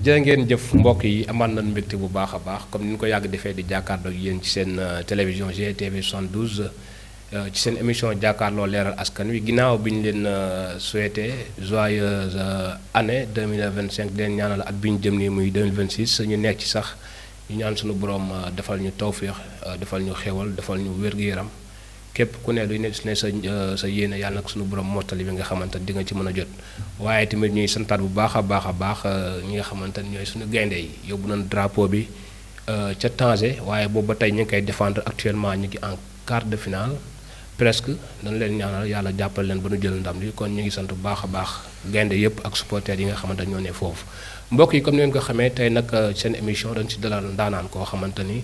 jërë ngeen jëf mbokk yi amaan nañu mbégte bu baax a baax comme ni ñu ko yàgg defee di jàkkaarloo ak yéen ci seen télévision GTV 72 ci seen émission jàkkaarloo leeral askan wi ginnaaw bi ñu leen souhaité joyeuse année 2025 di leen ñaanal at bi ñu jëm nii muy 2026 ñu nekk ci sax ñu ñaan suñu borom defal ñu tawféex defal ñu xéwal defal ñu wér-gu-yaram képp ku ne luy ne sa yéene yàlla nag suñu borom mottali bi nga xamante di nga ci mën a jot waaye tamit ñuy santaat bu baax a baax ñi nga xamante ni ñooy suñu gaynde yi yóbbu nañu drapeau bi ca Tanger waaye boobu ba tey ñu ngi koy défendre actuellement ñu ngi en quart de finale presque dañu leen ñaanal yàlla jàppal leen ba nu jël ndam li kon ñu ngi sant bu baax a baax gaynde yëpp ak supporters yi nga xamante ñoo ne foofu mbokk yi comme ni ngeen ko xamee tey nag seen émission dañ si dalal ndaanaan koo xamante ni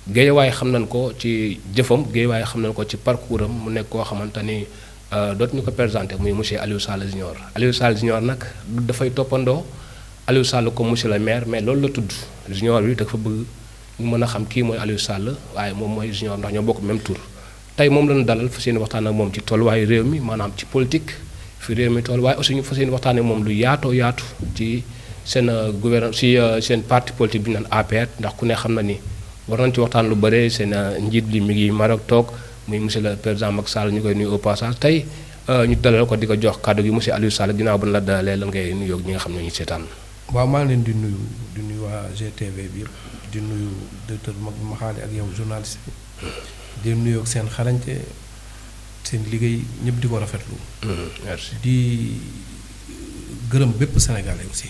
Géejawaay xam nañ ko ci jëfam Géejawaay xam nañ ko ci parcours am mu nekk koo xamante ni dootuñu ko présenté muy monsieur Aliou Sall Junior Aliou Sall Junior nag dafay toppandoo Aliou Sall comme monsieur le maire mais loolu la tudd Junior bi dafa bëgg ñu mën a xam kii mooy Aliou Sall waaye moom mooy Junior ndax ñoo bokk même tour tey moom lañu dalal fas yéene waxtaan ak moom ci tolluwaayu réew mi maanaam ci politique fi réew mi toll waaye aussi ñu fas yéene waxtaan ak moom lu yaatoo yaatu ci seen gouvernement si seen parti politique bi ñu naan APR ndax ku ne xam na ni war nañ ci waxtaan lu bëre seen njiit li mi ngi Maroc toog muy monsieur le président Macky Sall ñu koy nuyu au passage tey ñu dalal ko di ko jox kàddu gi monsieur Aliou Sall ginnaaw ba la dalalee lan ngay nuyoo ñi nga xam ne ñu seetaan. waaw maa ngi leen di nuyu waa GTV bi yëpp di nuyu directeur mag Maxaali ak yow journaliste bi di nuyu ak seen xarañte seen liggéey ñëpp di ko rafetlu. merci di gërëm bépp Sénégalais aussi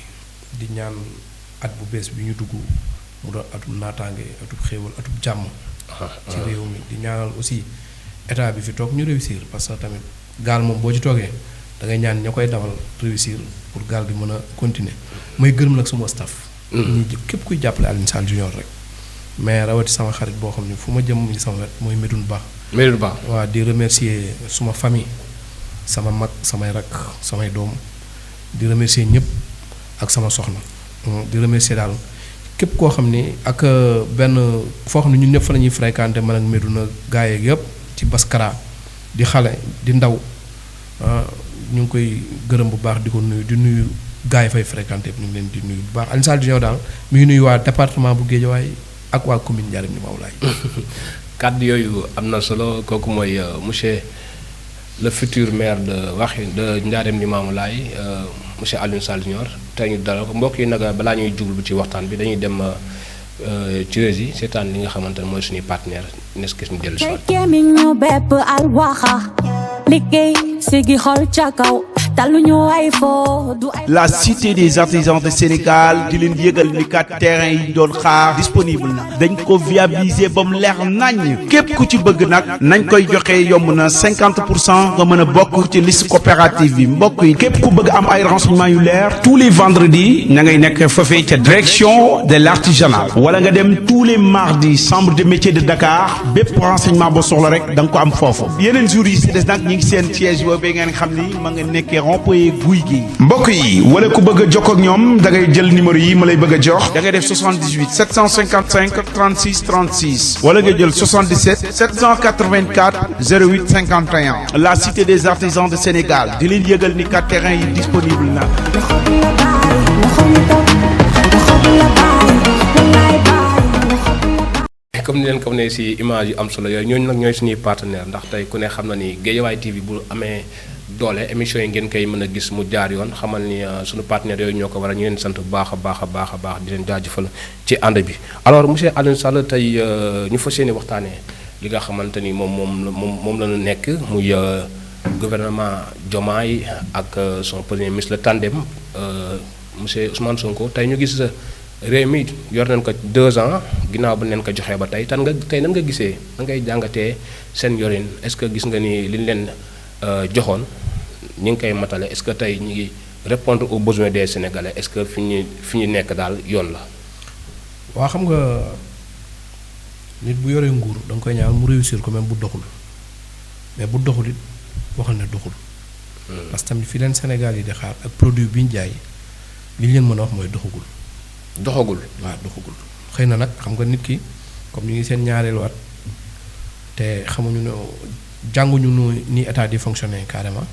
di ñaan at bu bees bi ñu dugg. mu doon atum naataange atub xéewal atub jàmm ci réew mi di ñaanal aussi état bi fi toog ñu réussir parce que tamit gaal moom boo ci toogee da ngay ñaan ña koy dawal réussir pour gaal bi mën a continuer may gërëm nag suma staff ñi képp kuy jàppale Aliou Sall Junior rek mais rawati sama xarit boo xam ne fu ma jëm ngi sama wet mooy Medoune Ba waaw di remercier suma famille sama mag samay rak samay doom di remercier ñëpp ak sama soxna di remercier daal képp koo xam ni ak benn foo xam ne ñun ñëpp fa la ñuy fréquenté man ak Medoune gaa yeeg yëpp ci Baskara di xale di ndaw ñu ngi koy gërëm bu baax di ko nuyu di nuyu gaa yi fay fréquenté ñu ngi leen di nuyu bu baax Aliou Sall Junior daal mi ngi nuyu waa département bu Guédiawaye ak waa commune Ndiarème Limamoulaye. kàddu yooyu am na solo kooku mooy monsieur le futur maire de Ndiarème Limamoulaye monsieur Aliou Sall Junior tey ñu dalal ko mbokk yi nag balaa ñuy jublu ci waxtaan bi dañuy dem ci régie seetaan li nga xamante ne mooy suñuy partenaire nes gis ñu dellu si la cité des artisans de Sénégal di leen yëgal ni kat terrain yi doon xaar disponible na dañ ko viabiliser ba mu leer nañ képp ku ci bëgg nag nañ koy joxe yomb na 50% nga mën a bokk ci liste coopérative bi mbokk yi képp ku bëgg am ay renseignements yu leer tous les vendredis na ngay nekk foofee ca direction de l'artisanat wala nga dem tous les mardis chambre de métier de Dakar bépp renseignement boo soxla rek da nga ko am foofu yeneen jours yi si des nag ñi ngi seen siège boobu ngeen xam ni ma nga nekkee rond-point Guy gi mbokk yi wala ku bëgg a jokkoo ak ñoom da ngay jël numéro yi ma lay bëgg a jox da ngay def 78 755 36 36 wala nga jël 77 784 08 51 la cité des artisans de Sénégal di leen yëgal ni kat terrain yi disponible na. comme ni leen ko ne si image yu am solo yooyu ñooñu nag ñooy suñuy partenaire ndax tey ku ne xam na ni Guédiawaye TV bu amee doole émission yi ngeen koy mën a gis mu jaar yoon xamal ni suñu partenaires yooyu ñoo ko war a ñu leen sant bu baax a baax di leen jaajëfal ci ànd bi alors monsieur Aliou Sall tey ñu fas yéene waxtaanee li nga xamante ni moom la ñu nekk muy gouvernement Diomaye ak son premier ministre le tandem monsieur Ousmane Sonko tey ñu gis réew mi yor nañ ko 2 ans ginnaaw ba leen ko joxee ba tey nan nga gisee nan ngay jàngatee seen yorin est-ce que gis nga ni li ñu leen joxoon ñi ngi koy matale est-ce que tey ñu ngi répondre aux besoins des Sénégalais est-ce que fi ñu nekk daal yoon la. waa xam nga nit bu yoree nguur da nga koy ñaan mu réussir ko même bu doxul mais bu doxul it waxal ne doxul. parce que tamit fi leen Sénégal yi di xaar ak produit bi ñu jaay li ñu leen mën a wax mooy doxagul. waaw doxagul xëy na nag xam nga nit ki comme ñu ngi seen ñaareelu at te xamuñu ne jànguñu ni état di fonctionner carrément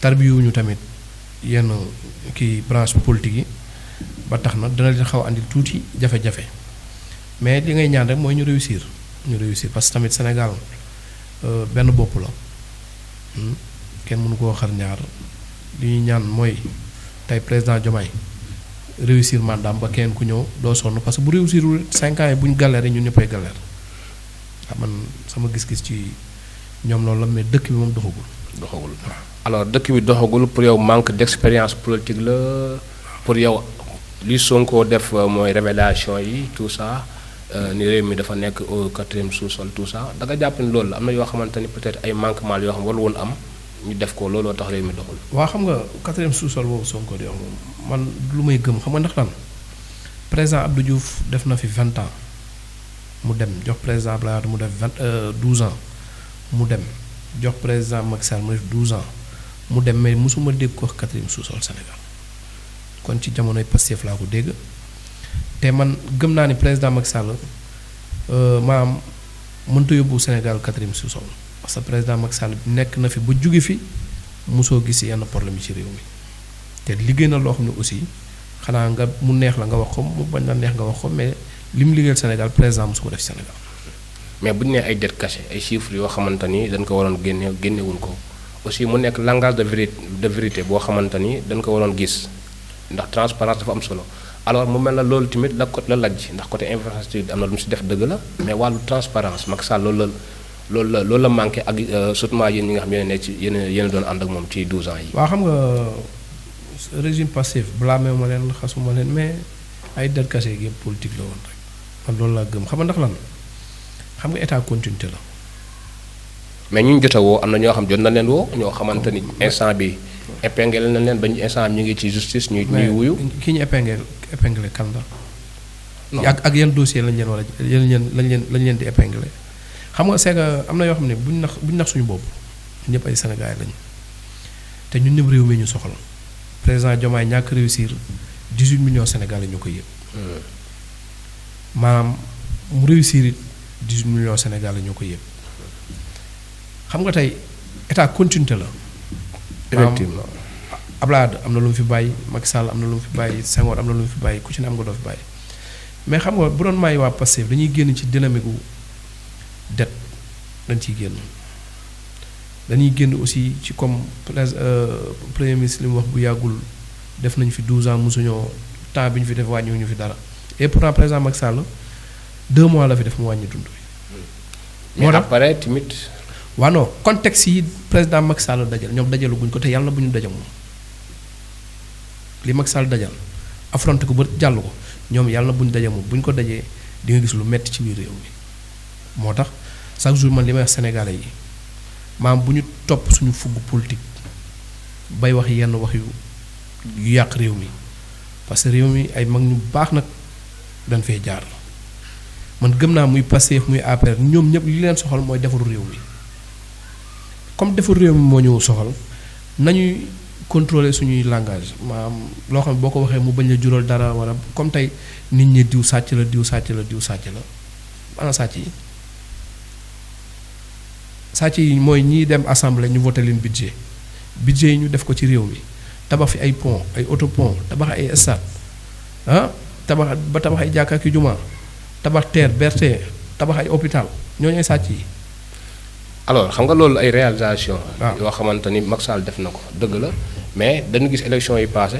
tarbiyuñu tamit yenn kii branche politique yi ba tax na dina leen xaw a andil tuuti jafe-jafe mais li ngay ñaan rek mooy ñu réussir parce que tamit Sénégal benn bopp la kenn mënu koo xar ñaar li ñuy ñaan mooy tey président Diomaye réussir mandaam ba kenn ku ñëw doo sonn parce que bu réussirul 5 ans yi bu ñu galère ñun ñëppay galère man sama gis-gis ci ñoom loolu la mais dëkk bi moom doxagul. alors dëkk bi doxagul pour yow manque d'expérience politique la pour yow li Sonko def mooy révélation yi tout ça ni réew mi dafa nekk au 4e sous-sol tout ça da nga jàpp ni loolu la am na yoo xamante ni peut-être ay manquement yoo xam warul woon am ñu def ko looloo tax réew mi doxul. waaw xam nga 4e sous-sol boobu Sonko di wax moom man lu may gëm xam nga ndax lan président Abdou Diouf def na fi 20 ans mu dem jox président Abdoulaye Wade mu def 12 ans mu dem jox président Macky Sall mu def 12 ans mu dem mais mosuma dégg ko 4e sous-sol Sénégal kon ci jamonoy Pastef laa ko dégg te man gëm naa ni président Macky Sall maanaam mënta yóbbu Sénégal 4e sous-sol parce que président Macky Sall nekk na fi ba jóge fi mosoo gis yenn problème yi ci réew mi te liggéey na loo xam ne aussi xanaa nga mu neex la nga wax ko mu bañ la neex nga wax ko mais li mu liggéeyal Sénégal président mosu ko def Sénégal. mais bu ñu nee ay dettes cachées ay chiffres yoo xamante ni dañ ko waroon génnewuñ ko aussi mu nekk langage de vérité boo xamante ni dañ ko waroon gis ndax transparence dafa am solo alors mu mel na loolu tamit la lajj ndax côté infrastructure am na lu mu si def dëgg la mais wàllu transparence Macky Sall loolu la manqué ak surtout yéen ñi nga xam ne nekk ci yéen doon ànd ak moom ci 12 ans yi. waaw xam nga régime passif blâmé ma leen xasuma leen mais ay dettes cachées yëpp politique la woon rek man loolu laa gëm xam nga ndax lan xam nga état continuité la. mais ñu jot a woo am na ñoo xam jot na leen woo ñoo xamante ni instant bi épinglé na leen ba ñu instant ñu ngi ci justice ñuy wuyu. ki ñu épinglé kan la. ak yan dossier lañ leen war a lañ leen di épinglé. xam nga c'est que am na yoo xam ne buñ nax suñu bopp ñëpp ay Sénégalais lañu te ñun ñëpp réew mi ñu soxla président Diomaye ñàkk réussir 18 millions Sénégalais ñu ko yëg. maanaam mu réussir it 18 millions Sénégalais ñoo ko yëg xam nga tey état continuité la. effectivement Abdoulaye Wade am na lu mu fi bàyyi Macky Sall am na lu mu fi bàyyi Senghor am na lu mu fi bàyyi ku ci ne am nga doo fi bàyyi mais xam nga bu doon may waa Pastef dañuy génn ci dynamique gu det dañ ciy génn dañuy génn aussi ci comme premier ministre li mu wax bu yàggul def nañu fi 12 ans mosuñoo temps bi ñu fi def wàññiwuñu fi dara et pourtant président Macky Sall 2 mois la fi def mu wàññi dund bi. moo tax pare tamit. waaw non contexte yi président Macky Sall dajal ñoom dajalu guñ ko te yàlla bu ñu dajal moom li Macky Sall dajal affronté ko ba jàll ko ñoom yàlla bu ñu dajal moom bu ñu ko dajee di nga gis lu metti ci biir réew mi. moo tax chaque jour man li may wax Sénégalais yi maam bu ñu topp suñu fugg politique bay wax yenn wax yu yàq réew mi parce que réew mi ay mag ñu baax nag dañ fee jaar man gëm naa muy Pastef muy APR ñoom ñëpp li leen soxal mooy defaru réew mi comme defaru réew mi moo ñëw soxal nañuy contrôler suñuy langage maam loo xam ne boo ko waxee mu bañ a jural dara wala comme tey nit ñi diw sàcc la diw sàcc la diw sàcc la ana sàcc yi mooy ñiy dem assemblée ñu voté leen budget yi ñu def ko ci réew mi tabax fi ay pont ay autopont tabax ay stade tabax ay jàkka ki juma tabax terre BRT tabax ay hôpital ñooñu ay sàcc yi. alors xam nga loolu ay réalisation yoo xamante ni Macky Sall def na ko dëgg la mais dañu gis élection yi passé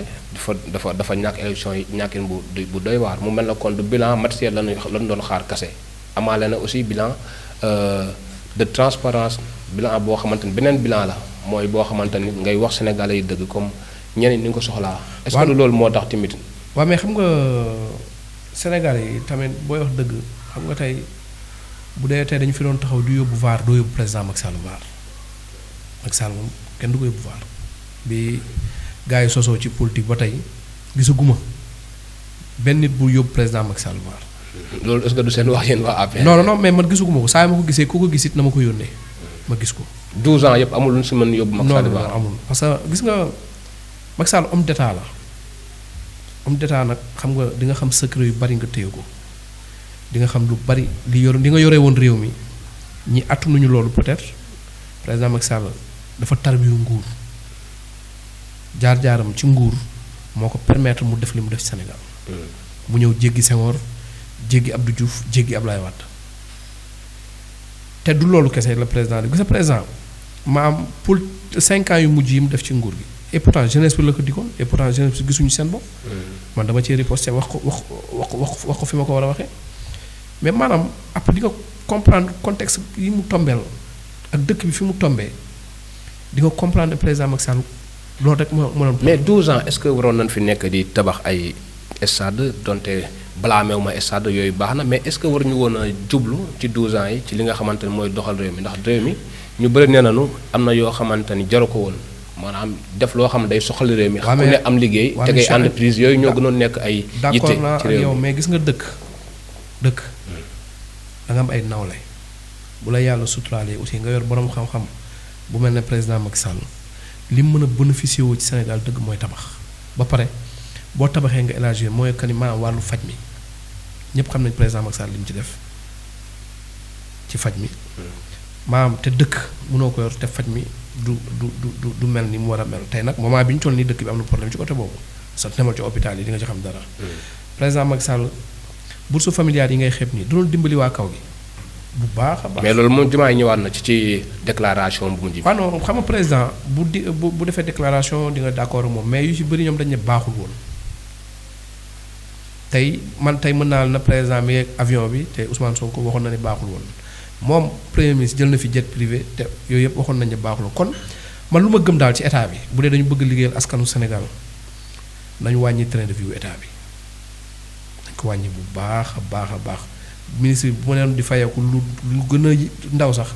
dafa ñàkk élection yi ñàkkin bu doy waar mu mel na kon du bilan matériel lañu doon xaar kase amaale na aussi bilan de transparence bilan boo xamante ni beneen bilan la mooy boo xamante ni ngay wax Sénégalais yi dëgg comme ñeneen ni nga ko soxlaa. est-ce que loolu moo tax tamit. waaw mais xam nga Sénégalais yi tamit booy wax dëgg xam nga tey bu dee tey dañu fi doon taxaw di yóbbu VAR doo yóbbu président Macky Sall VAR Macky Sall moom kenn du ko yóbbu VAR bi gars yi sosoo ci politique ba tey gisaguma benn nit bu yóbbu président Macky Sall VAR. loolu est-ce que du seen wax yéen waa APR. non mais man gisuguma ko saa yi ma ko gisee ku ko gis it na ma ko yónnee ma gis ko. 12 ans yëpp amul lu ñu si mën yóbbu. Macky Sall non amul parce que gis nga Macky Sall homme d'état la homme d'état nag xam nga di nga xam secret yu bari nga téye ko di nga xam lu bari li nga yore woon réew mi ñi attanuñu loolu peut-être président Macky Sall dafa tarbiyu nguur jaar-jaaram ci nguur moo ko permettre mu def li mu def Sénégal. mu ñëw jéggi Senghor jéggi Abdou Diouf jéggi Ablaye Wade te du loolu kese la président di gis nga président maam pour 5 ans yu mujj yi mu def ci nguur gi et pourtant jeunesse bi la ko dikkoon et pourtant jeunesse bi gisuñu seen bopp. man dama cee riposté wax ko fi ma ko war a waxee mais maanaam après di nga comprendre contexte yi mu tombeel ak dëkk bi fi mu tombee di nga comprendre président Macky Sall loolu rek moo doon. mais 12 ans est-ce que waroon nañ fi nekk di tabax ay stade donte blâmewu ma stade yooyu baax na mais est-ce que waruñu woon a jublu ci 12 ans yi ci li nga xamante ni mooy doxal réew mi ndax réew mi ñu bëri nee nañu am na yoo xamante ni jaru ko woon maanaam def loo xam ne day soxal réew mi. ku ne am liggéey tegay entreprise yooyu ñoo gënoon nekk ay. yitte d'accord naa ak yow mais gis nga dëkk da nga am ay nawle bu la yàlla suturaalee aussi nga yor borom xam-xam bu mel ne président Macky Sall li mu mën a bénéficier woo ci Sénégal dëgg mooy tabax ba pare boo tabaxee nga élargir mooy que ni maanaam wàllu faj mi ñëpp xam nañ président Macky Sall li mu ci def ci faj mi maanaam te dëkk mënoo ko yor te faj mi du mel ni mu war a mel tey nag moment bi ñu toll nii dëkk bi am na problème ci côté boobu sa demal ci hôpital yi di nga ci xam dara. président Macky Sall bourse familiale yi ngay xeeb nii doon dimbali waa kaw gi bu baax a baax. mais loolu moom jumaa yi ñëwaat na ci déclaration bu mujj bi. waaw non xam nga président bu defee déclaration di nga d'accord moom mais yu ci bëri ñoom dañ ne baaxul woon tey mën naa na président mi ak avion bi te Ousmane Sonko waxoon na ne baaxul woon moom premier ministre jël na fi jet privé te yooyu yëpp waxoon nañ ne baaxul kon man lu ma gëm daal ci état bi bu dee dañu bëgg liggéeyal askanu Sénégal nañu wàññi train de vie état bi dañ ko wàññi bu baax a baax ministre bi bu ma leen di fayeeku lu gën a ndaw sax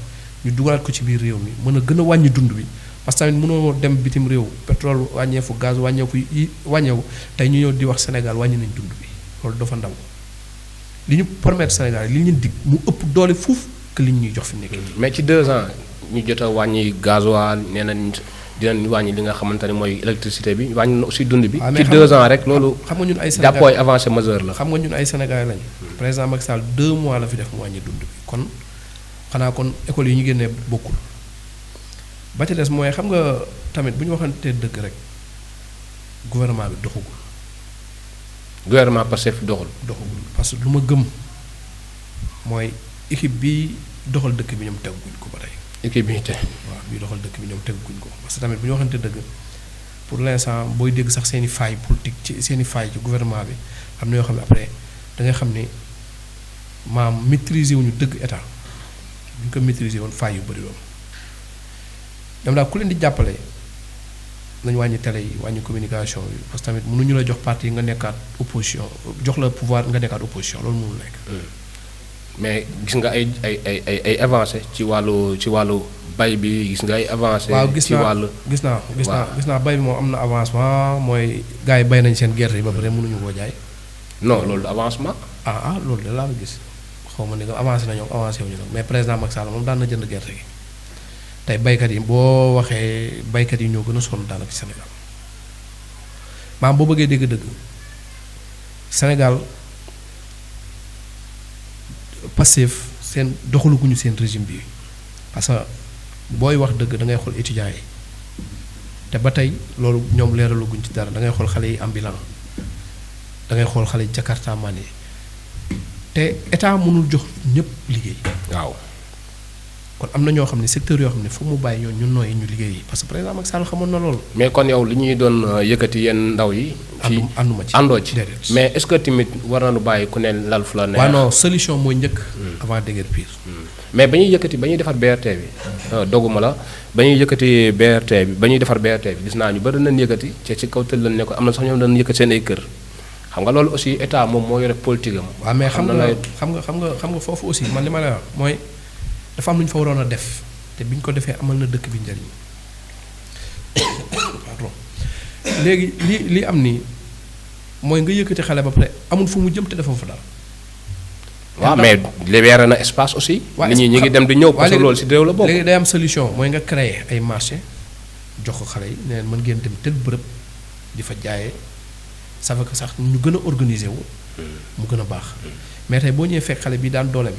ñu dugalaat ko ci biir réew mi mën a gën a wàññi dund bi parce que tamit mënoo dem bitim réew pétrole wàññeefu gaz wàññeeku tey ñu ñëw di wax Sénégal wàññi nañ dund bi loolu dafa ndaw li ñu promettre Sénégal li ñu dig mu ëpp doole fuuf que li ñuy jox fi nekk mais ci 2 ans ñu jot a wàññi gasoil nee nañ dinañ wàññi li nga xamante ne mooy électricité bi wàññi na aussi dund bi. ci 2 ans rek loolu. xam nga ñun ay Sénégal jàppooy avancé majeur la. xam nga ñun ay Sénégal lañ. président Macky Sall 2 mois la fi def mu wàññi dund bi kon xanaa kon école yi ñu génnee bokkul ba ci des mooy xam nga tamit bu ñu waxantee dëgg rek gouvernement bi doxagul. gouvernement Pastef doxul. parce que lu ma gëm mooy équipe bi doxal dëkk bi ñoom teguñ ko ba tey. équipe bi te waaw bii doxal dëkk bi ñoom teguñ ko parce que tamit bu ñu waxante dëgg pour l'instant booy dégg sax seen i failles politique ci seen i failles ci gouvernement bi am na yoo xam ne après da ngay xam ne maam maîtriser wuñu dëgg état bu ñu ko maîtriser woon failles yu bëri loolu ñoom daal ku leen di jàppale nañu wàññi télé yi wàññi communication yi parce que tamit mënuñu la jox parti yi nga nekkaat opposition jox la pouvoir nga nekkaat opposition loolu mënul nekk. mais gis nga ay avancé ci wàllu bay bi gis nga ay avancé. waaw ci wàllu gis naa bay bi moom am na avancement mooy gars yi bay nañ seen gerte yi ba pare mënuñu koo jaay. non loolu avancement. loolu de laa la gis xaw ma ne que avancé na ñoom avancé wuñu nag mais président Macky Sall moom daan na jënd gerte gi tey baykat yi boo waxee baykat yi ñoo gën a sonn daanaka ci Sénégal maam boo bëggee dégg-dëgg Sénégal. Pastef seen doxaluguñu seen régime bi parce que booy wax dëgg da ngay xool étudiants yi te ba tey loolu ñoom leeraluguñ ci dara da ngay xool xale yi ambulant da ngay xool xale yi Jakarta man yi te état mënul jox ñëpp liggéey. waaw kon am na ñoo xam ne secteur yoo xam ne foog mu bàyyi ñoom ñun nooyi ñu liggéey parce que président Macky Sall xamoon na loolu. mais kon yow li ñuy doon yëkkati yenn ndaw yi. ànduma ci àndoo ci mais est-ce que tamit war nañu bàyyi ku ne lal fu la neex. waaw non solution mooy njëkk. avant déguerpir. mais ba ñuy yëkkati ba ñuy defar BRT bi. doguma la ba ñuy yëkkati BRT bi ba ñuy defar BRT bi gis naa ñu bari nañ yëkkati ci kaw tël lañ ne ko am na sax ñoom dañ yëkkati seen ay kër xam nga loolu aussi état moom moo yore politique am. waaw mais xam nga foofu aussi man li ma lay wax mooy dafa am lu ñu fa waroon a def te bi ñu ko defee amal na dëkk bi njariñ pardon léegi li am nii mooy nga yëkkati xale ba pare amul fu mu jëm te dafa fa dara. waaw mais libéré na espace aussi. nit ñi ñu ngi dem di ñëw parce que loolu si réew la bokk. léegi day am solution mooy nga créer ay marché jox ko xale yi ne leen mën ngeen dem tel bërëb di fa jaayee ça fait que sax ñu gën a organiser wu. mu gën a baax mais tey boo ñëwee fekk xale bi daan dooleem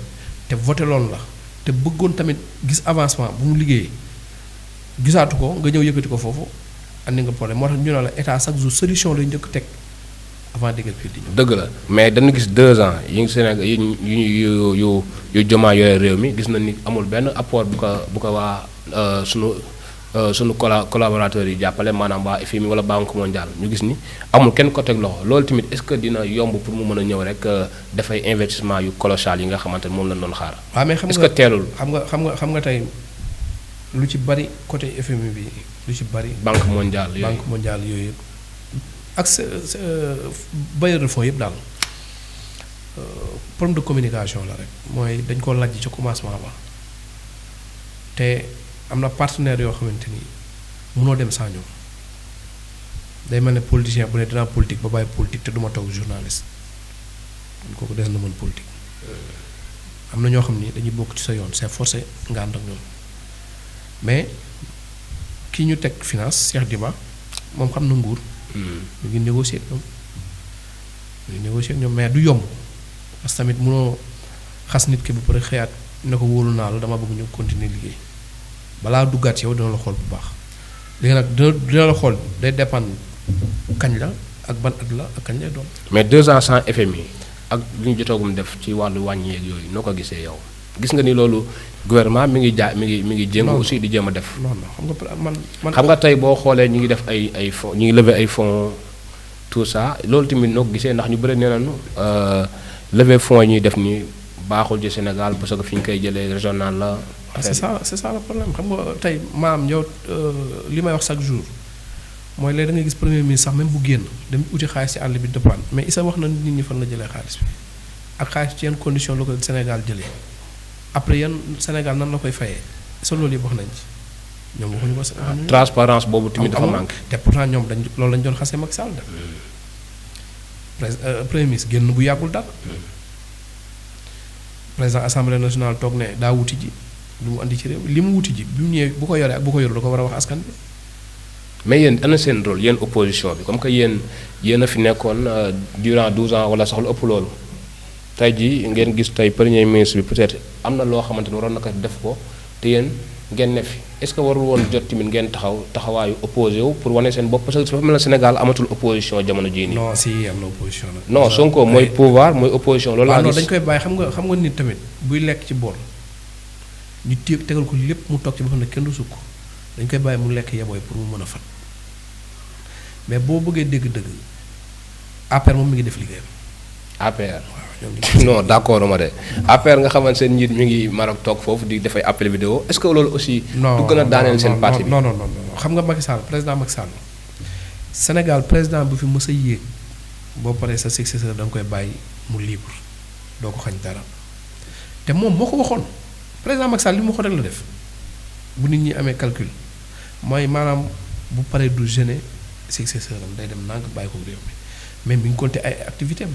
te voté loolu la. te bëggoon tamit gis avancement bu mu liggéeyee gisaatu ko nga ñëw yëkkati ko foofu andi nga problème moo tax ñu ne la état chaque jour solution lay njëkk teg avant déguerpir di ñëw. dëgg la mais dañu gis 2 ans yi ngi Sénégal yu Diomaye yore réew mi gis na ni amul benn apport bu ko waa sunu collaborateurs yi jàppale maanaam waa FMI wala Banque mondiale ñu gis ni amul kenn ko teg loxo loolu tamit est-ce que dina yomb pour mu mën a ñëw rek dafay investissement yu colossal yi nga xamante ne moom lañ doon xaar. waaw mais xam est-ce nga que teelul. xam nga tey lu ci bari côté FMI bi lu ci bari. Banque mondiale yooyu Banque mondiale yooyu ak bailleurs de fonds yëpp daal problème de communication la rek mooy dañ koo lajj ci commencement ba te am na partenaires yoo xamante ni mënoo dem sans ñoom day mel ne politicien bu ne dinaa politique ba bàyyi politique te duma toog journaliste kooku des na mën politique am na ñoo xam ni dañuy bokk ci sa yoon c'est forcé nga ànd ak ñoom mais ki ñu teg finance Cheikh Diba moom xam na nguur. ñu ngi négocier ak ñoom mais du yomb parce que tamit mënoo xas nit ki bu pare xëyaat ne ko wóolu naa la dama bëgg ñu continuer liggéey balaa duggaat yow dina la xool bu baax léegi nag dina la xool day dépendre kañ la ak ban at la ak kañ lay doon. mais 2 ans sans FMI ak li ñu jotoogum def ci wàllu wàññi yeeg yooyu noo ko gisee yow gis nga ni loolu gouvernement mi ngi jéem aussi di jéem a def. non xam nga man xam nga tey boo xoolee ñu ngi def ay fonds ñu ngi lever ay fonds tout ça loolu tamit noo ko gisee ndax ñu bëri nee nañu lever fonds yi ñuy def ni baaxul ci Sénégal parce que fi ñu koy jëlee régional la. c'est ça le problème xam nga tey maam yow li may wax chaque jour mooy léegi da ngay gis premier ministre sax même bu génn dem uti xaalis ci àll bi dépendre mais Issa wax na nit ñi fan la jëlee xaalis bi ak xaalis ci yenn condition la ko Sénégal jëlee après yan Sénégal nan la koy fayee sa loolu yëpp wax nañ ci ñoom waxuñu ko. transparence boobu tamit dafa manqué. te pourtant ñoom loolu lañ doon xasee Macky Sall def premier ministre génn bu yàggul dara président assemblée nationale toog ne daa wuti ji lu mu andi ci réew li mu wuti ji bi mu ñëwee bu ko yoree ak bu ko yorul da ko war a wax askan bi. mais yéen ana seen rôle yéen opposition bi comme que yéen a fi nekkoon durant 12 ans wala sax lu ëpp loolu tey jii ngeen gis tey premier ministre bi peut-être am na loo xamante ni waroon na ko def ko te yéen ngeen ne fi est-ce que warul woon jot tamit ngeen taxawaayu opposé wu pour wane seen bopp parce que dafa mel ne Sénégal amatul opposition jamono jii nii. non si am na opposition nag. non Sonko mooy pouvoir mooy opposition. loolu laa gis dañ koy bàyyi xam nga nit tamit buy lekk ci bool ñu tegal ko lépp mu toog ci ba xam ne kenn du sukk dañ koy bàyyi mu lekk yebooy pour mu mën a fat mais boo bëggee dégg-dëgg APR moom mi ngi def liggéeyam. APR non d'accord ma de APR nga xamante seen njiit mi ngi Maroc toog foofu di dafay appel vidéo est-ce que loolu aussi. du gën a daaneel seen parti bi non xam nga Macky Sall président Macky Sall Sénégal président bu fi mës a yéeg boo paree sa successeur da nga koy bàyyi mu libre doo ko xañ dara te moom moo ko waxoon président Macky Sall li mu waxoon rek la def bu nit ñi amee calcul mooy maanaam bu paree du gêner successeur am day dem nànk bàyyi ko réew mi mais mi ngi compter ay activité am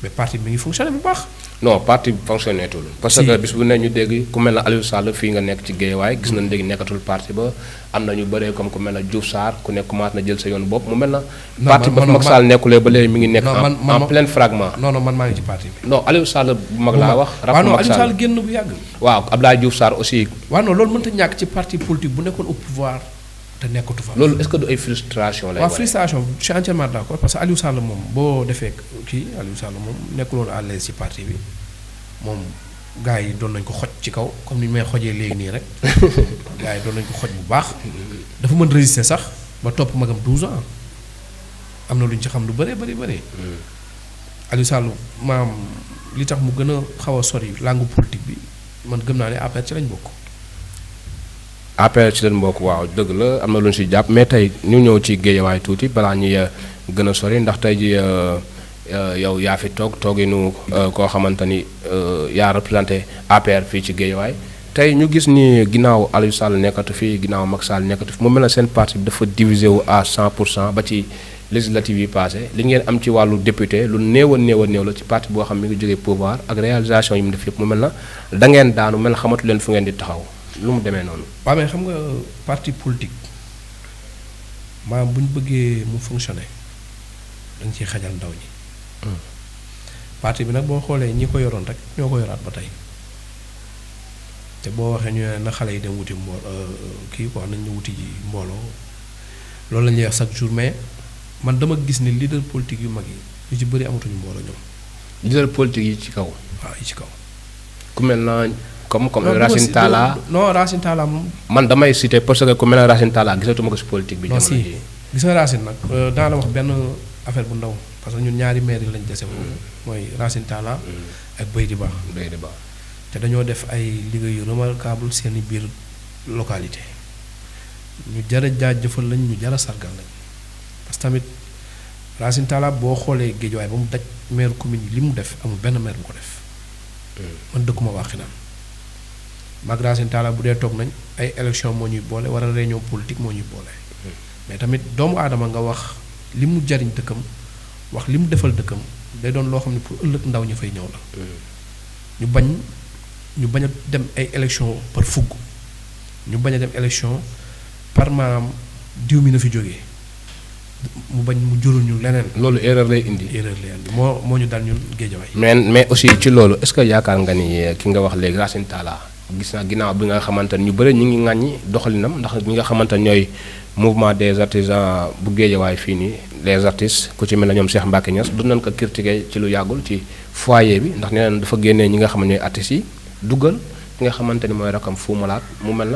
mais parti mi ngi fonctionné bu baax. non parti bi fonctionné tul parce que bis bu ne ñu dégg ku mel ne Aliou Sall fii nga nekk ci Guédiawaye gis nañu léegi nekkatul parti ba am na ñu bëree comme ku mel ne Diouf Sarr ku nekk commencé na jël sa yoon bopp mu mel na. parti ba Macky Sall nekkulee ba léegi mi ngi nekk. en plein fragment. non man maa ngi ci parti bi. non Aliou Sall bu mag laa wax. waaw non Aliou Sall génn bu yàgg. waaw Abdoulaye Diouf Sarr aussi. waaw non loolu mënut a ñàkk ci parti politique bu nekkoon au pouvoir. te nekkatu fa. loolu est-ce que du ay frustration lay. waaw frustration je suis entièrement d'accord parce que Aliou Sall moom boo defee kii Aliou Sall moom nekkuloon à l'aise ci parti bi moom gars yi doon nañ ko xoj ci kaw comme ni ñu may xojee léegi nii rek gars yi doon nañ ko xoj bu baax dafa mën résister sax ba topp magam 12 ans am na lu ñu ci xam lu bëree bëri. Aliou Sall maam li tax mu gën a xaw a sori langue politique bi man gëm naa ne APR ci lañ bokk. APR ci leen mbokk waaw dëgg la am na lu ñu si jàpp mais tey ñu ñëw ci Guédiawaye tuuti balaa ñuy gën a sori ndax tey ji yow yaa fi tooginu koo xamante ni yaa représenté APR fii ci Guédiawaye tey ñu gis ni ginnaaw Aliou Sall nekkatu fi ginnaaw Macky Sall nekkatu fi mu mel na seen parti bi dafa divisé wu à 100% ba ci législative yi passé li ngeen am ci wàllu député lu néew la ci parti boo xam mi ngi jógee pouvoir ak réalisation yi mu def yëpp mu mel na da ngeen daanu mel na xamatu leen fu ngeen di taxaw lu mu demee noonu. waaw mais xam nga parti politique maanaam bu ñu bëggee mu fonctionner dañ ciy xajal ndaw ñi. parti bi nag boo xoolee ñi ko yoroon rek ñoo ko yoraat ba tey te boo waxee ñu ne na xale yi dem wuti kii quoi nañ ñu wuti ji mbooloo loolu la ñuy wax chaque jour mais man dama gis ni leader politique yu mag yi yu ci bëri amatuñu mbooloo ñoom. leader politique yi ci kaw. waaw yi ci kaw. ku mel na comme Racine Talla. non Racine Talla moom. man damay citer parce que ku mel na Racine Talla gisatuma ko si politique bi. non jamono si ji gis nga Racine nag daa la wax benn affaire bu ndaw parce que ñun ñaari maire yi lañ dese foofu mooy Racine Talla ak Baydi Ba. Baydi Ba. te dañoo def ay liggéey yu remarquable seen i biir localité ñu jar a jaajëfal lañ ñu jar a sargal lañ parce que tamit Racine Talla boo xoolee Guédiawaye ba mu daj maire commune yi li mu def amul benn maire bu ko def man dëkkuma waa Xinaan mag Racine Talla bu dee toog nañ ay élection moo ñuy boole wala réunion politique moo ñuy boole mais tamit doomu aadama nga wax li mu jariñ dëkkam wax li mu defal dëkkam day doon loo xam ne pour ëllëg ndaw ñu fay ñëw la ñu bañ a dem ay élection par fugg ñu bañ a dem élection par maanaam diw mi na fi jógee mu bañ mu jural ñu leneen. loolu erreur lay indi. erreur lay indi moo ñu dal ñun Guédiawaye. mais aussi ci loolu est-ce que yaakaar nga ni ki nga wax léegi Racine Talla gis naa ginnaaw bi nga xamante ne ñu bëri ñu ngi ŋàññi doxalinam ndax ñi nga xamante ne ñooy mouvement des artisans bu Guédiawaye fii nii les artistes ku ci mel ne ñoom Cheikh Mbacké Niass du nañ ko critiquer ci lu yàggul ci foyer bi ndax nee nañ dafa génnee ñi nga xam ne ñooy artistes yi duggal ki nga xamante ni mooy rakam Fou Malade mu mel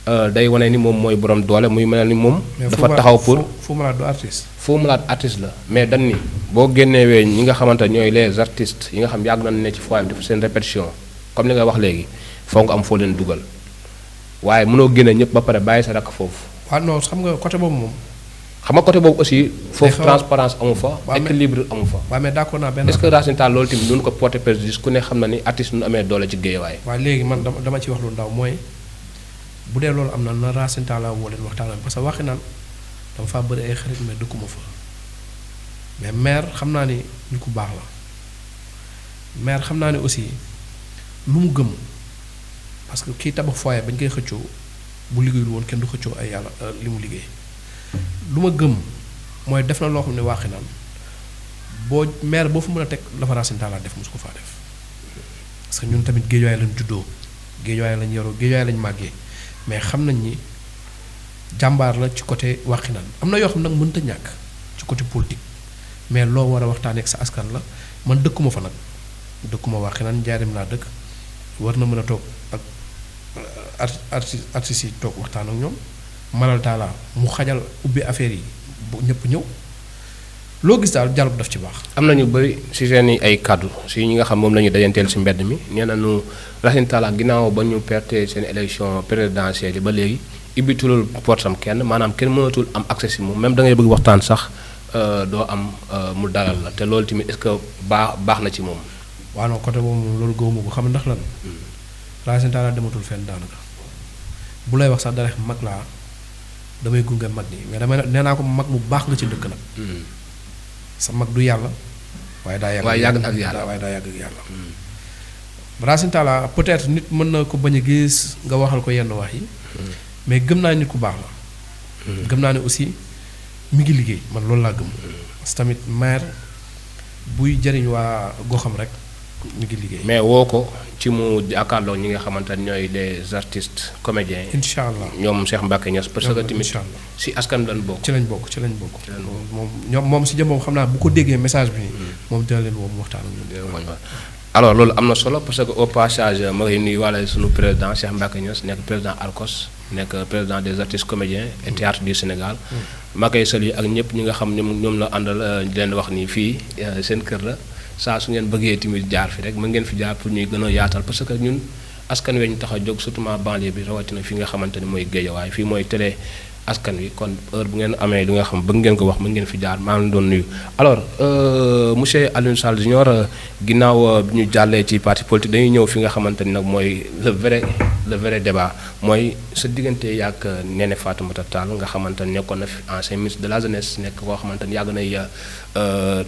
na day wane ni moom mooy borom doole muy mel ni moom. dafa taxaw pour Fou Malade du artiste. Fou Malade artiste la mais dañ ni boo génnewee ñi nga xamante ne ñooy les artistes yi nga xam yàgg nañ ne ci foyer bi def seen répétition comme li nga wax léegi foo nga am foo leen dugal waaye mënoo génne ñëpp ba pare bàyyi sa rakk foofu. waaw non xam nga côté boobu moom. xam nga côté boobu aussi. foofu transparence amu fa. équilibre amu fa. waaw mais d'accord naa benn. est-ce que Racine Talla loolu tamit duñu ko porter préjudice ku ne xam na ni artiste nu amee doole ci Guédiawaye. waaw léegi man dama ci wax lu ndaw mooy bu dee loolu am na Racine Talla woo leen waxtaan parce que waxi naan dama faa bëri ay xarit mais dëkkuma fa mais maire xam naa ni ñu ku baax la maire xam naa ni aussi lu mu gëm parce que kii tabax foyer bañ koy xëccoo bu liggéeyul woon kenn du xëccoo ay yàlla li mu liggéey lu ma gëm mooy def na loo xam ne waxi naan boo maire boo fa mën a teg la fa Racine Talla def mosu ko faa def parce que ñun tamit Guédiawaye lañ juddoo Guédiawaye lañ yoroo Guédiawaye lañ màggee mais xam nañ ni jàmbaar la ci côté waxi naan am na yoo xam nag mënta ñàkk ci côté politique mais loo war a waxtaanee ak sa askan la man dëkkuma fa nag dëkkuma waxi naan njaarim laa dëkk war na mën a toog ak artistes yi toog waxtaan ak ñoom Malal Talla mu xajal ubbi affaire yi bu ñëpp ñëw loo gis daal dialogue daf ci baax. am na ñu bëri si seen i ay kaddu si ñi nga xam moom la ñu dajanteel si mbedd mi nee nañu Racine Talla ginnaaw ba ñu perte seen élection présidentielle yi ba léegi ibbitulul portam kenn maanaam kenn mënatul am accès si moom même da ngay bëgg waxtaan sax doo am mu dalal la te loolu tamit est-ce que baax na ci moom. waaw non côté boobu loolu gëwuma ko xam ndax lan Racine Talla dematul fenn daanaka bu lay wax sax dara mag laa damay gunge mag nii mais damay nee naa ko mag mu baax nga ci dëkk nag. sa mag du yàlla. waaye daa yàgg ak yàlla waaye daa yàgg ak yàlla. Racine Talla peut-être nit mën na ko bañ a gis nga waxal ko yenn wax yi. mais gëm naa nit ku baax la. gëm naa ne aussi mi ngi liggéey man loolu laa gëm. parce que tamit maire buy jëriñ waa goxam rek mi ngi liggéey. mais woo ko ci mu jàkkaarloo ñi nga xamante ne ñooy des artistes comédiens. incha allah ñoom Cheikh Mbacké Niass parce que tamit si askan lañ bokk. ci lañ bokk. moom si jëm moom xam naa bu ko déggee message bi. moom dina leen woo mu waxtaan ak ñoom. alors loolu am na solo parce que au passage ma ngi nuyu wàlla sunu président Cheikh Mbacké Niass nekk président ARCOS nekk président des artistes comédiens et théâtre du Sénégal. ma koy saluer ak ñëpp ñi nga xam ñoom la àndal di leen wax ni fii seen kër la. saa su ngeen bëggee tamit jaar fi rek mën ngeen fi jaar pour ñuy gën a yaatal parce que ñun askan wi ñu tax a jóg surtout banlieue bi rawatina fi nga xamante ne mooy Guédiawaye fii mooy télé askan wi kon heure bu ngeen amee li nga xam bëgg ngeen ko wax mën ngeen fi jaar maa ngi doon nuyu. alors monsieur Alioune Sall Junior ginnaaw bi ñu jàllee ci parti politique dañuy ñëw fi nga xamante ni nag mooy le vrai débat mooy sa diggante yàgg Néné Fatoumata Tall nga xamante ne nekkoon na fi ancien ministre de la jeunesse nekk koo xamante ni yàgg nay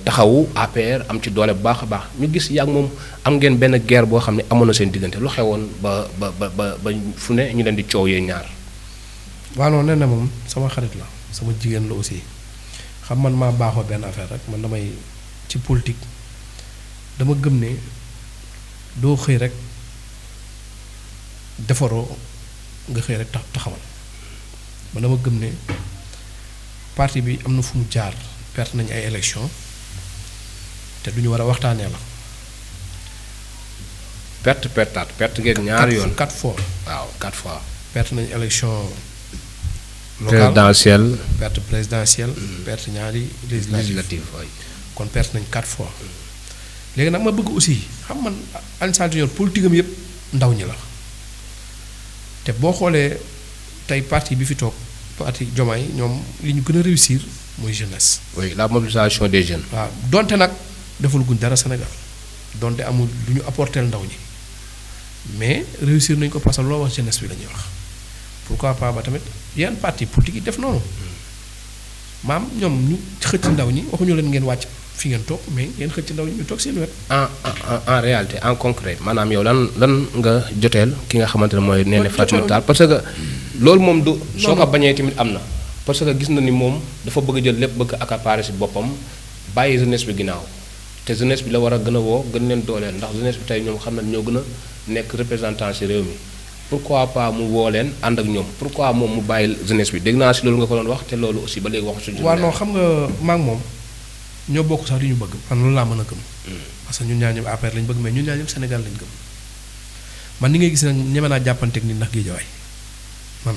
taxawu APR am ci doole bu baax a baax ñu gis yàgg moom am ngeen benn guerre boo xam ne amoon na seen diggante lu xewoon ba fu ne ñu leen di coow yee ñaar. waaw non Néné moom sama xarit la sama jigéen la aussi xam man maa baaxoo benn affaire rek man damay ci politique dama gëm ne doo xëy rek defaroo nga xëy rek taxawal man dama gëm ne parti bi am na fu mu jaar perte nañ ay élection te du ñu war a waxtaanee la. perte ngeen ñaari yoon 4 fois. waaw 4 fois. perte nañ élection présidentielle. perte présidentielle. perte ñaari législative kon perte nañ 4 fois. léegi nag ma bëgg aussi xam man Alioune Sall Junior politique am yëpp ndaw ñi la te boo xoolee tey parti bi fi toog parti Diomaye ñoom li ñu gën a réussir mooy jeunesse. oui la mobilisation des jeunes. waaw donte nag deful guñ dara Sénégal donte amul lu ñu apporter ndaw ñi mais réussir nañ ko parce que loo wax jeunesse bi la ñuy wax pourquoi pas ba tamit yenn parti politique yi def noonu maam ñoom ñu xëcc ndaw ñi waxuñu leen ngeen wàcc fi ngeen toog mais ngeen xëcc ndaw ñi ñu toog seen wet. en réalité en concret maanaam yow lan nga joteel ki nga xamante ne mooy Néné Fatoumata Tall parce que loolu moom du. soo ko bañee tamit am na. parce que gis na ni moom dafa bëgg a jël lépp bëgg accaparer ci boppam bàyyi jeunesse bi ginnaaw te jeunesse bi la war a gën a woo gën leen dooleel ndax jeunesse bi tey ñoom xam na ñoo gën a nekk représentant ci réew mi pourquoi pas mu woo leen ànd ak ñoom pourquoi moom mu bàyyi jeunesse bi dégg naa ci loolu nga ko doon wax te loolu aussi ba léegi waxu suñu. waaw non xam nga maa ngi moom ñoo bokk sax di ñu bëgg man loolu laa mën a gëm. parce que ñun ñaar ñëpp APR lañ bëgg mais ñun ñaar ñëpp Sénégal lañ gëm man ni ngay gis nag ñeme naa jàppanteeg nit ndax géejawaay man.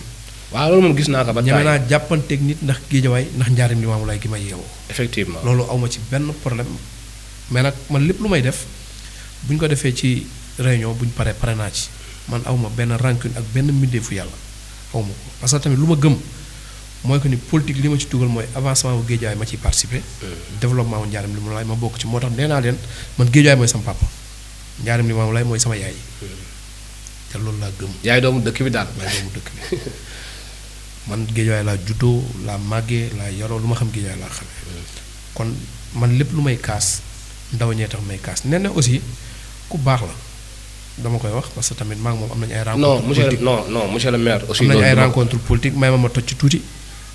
waaw loolu moom gis naa ko ba. ñeme naa jàppanteeg nit ndax géejawaay ndax njaarim li maamu lay gi may yeewoo. effectivement loolu awma ci benn problème mais nag man lépp lu may def bu ñu ko defee ci réunion bu ñu paree pare naa ci man awma benn rancune ak benn mbindeefu yàlla awma ko parce que tamit lu ma gëm mooy que ni politique li ma ci dugal mooy avancement bu géejawaay ma ciy participer. développement wu njaarim li maamu lay ma bokk ci moo tax nee naa leen man géejawaay mooy sama papa njaarim li maamu lay mooy sama yaay. te loolu laa gëm. yaay doomu dëkk bi daal. yaay doomu dëkk bi man géejawaay laa juddoo laa màggee laa yaroo lu ma xam géejawaay laa xamee. kon man lépp lu may kaas ndaw ñee tax may kaas nee na aussi ku baax la dama koy wax parce que tamit maa ngi moom am nañu ay. rencontre non monsieur le maire. aussi am nañu ay rencontre politique may ma toj ci tuuti.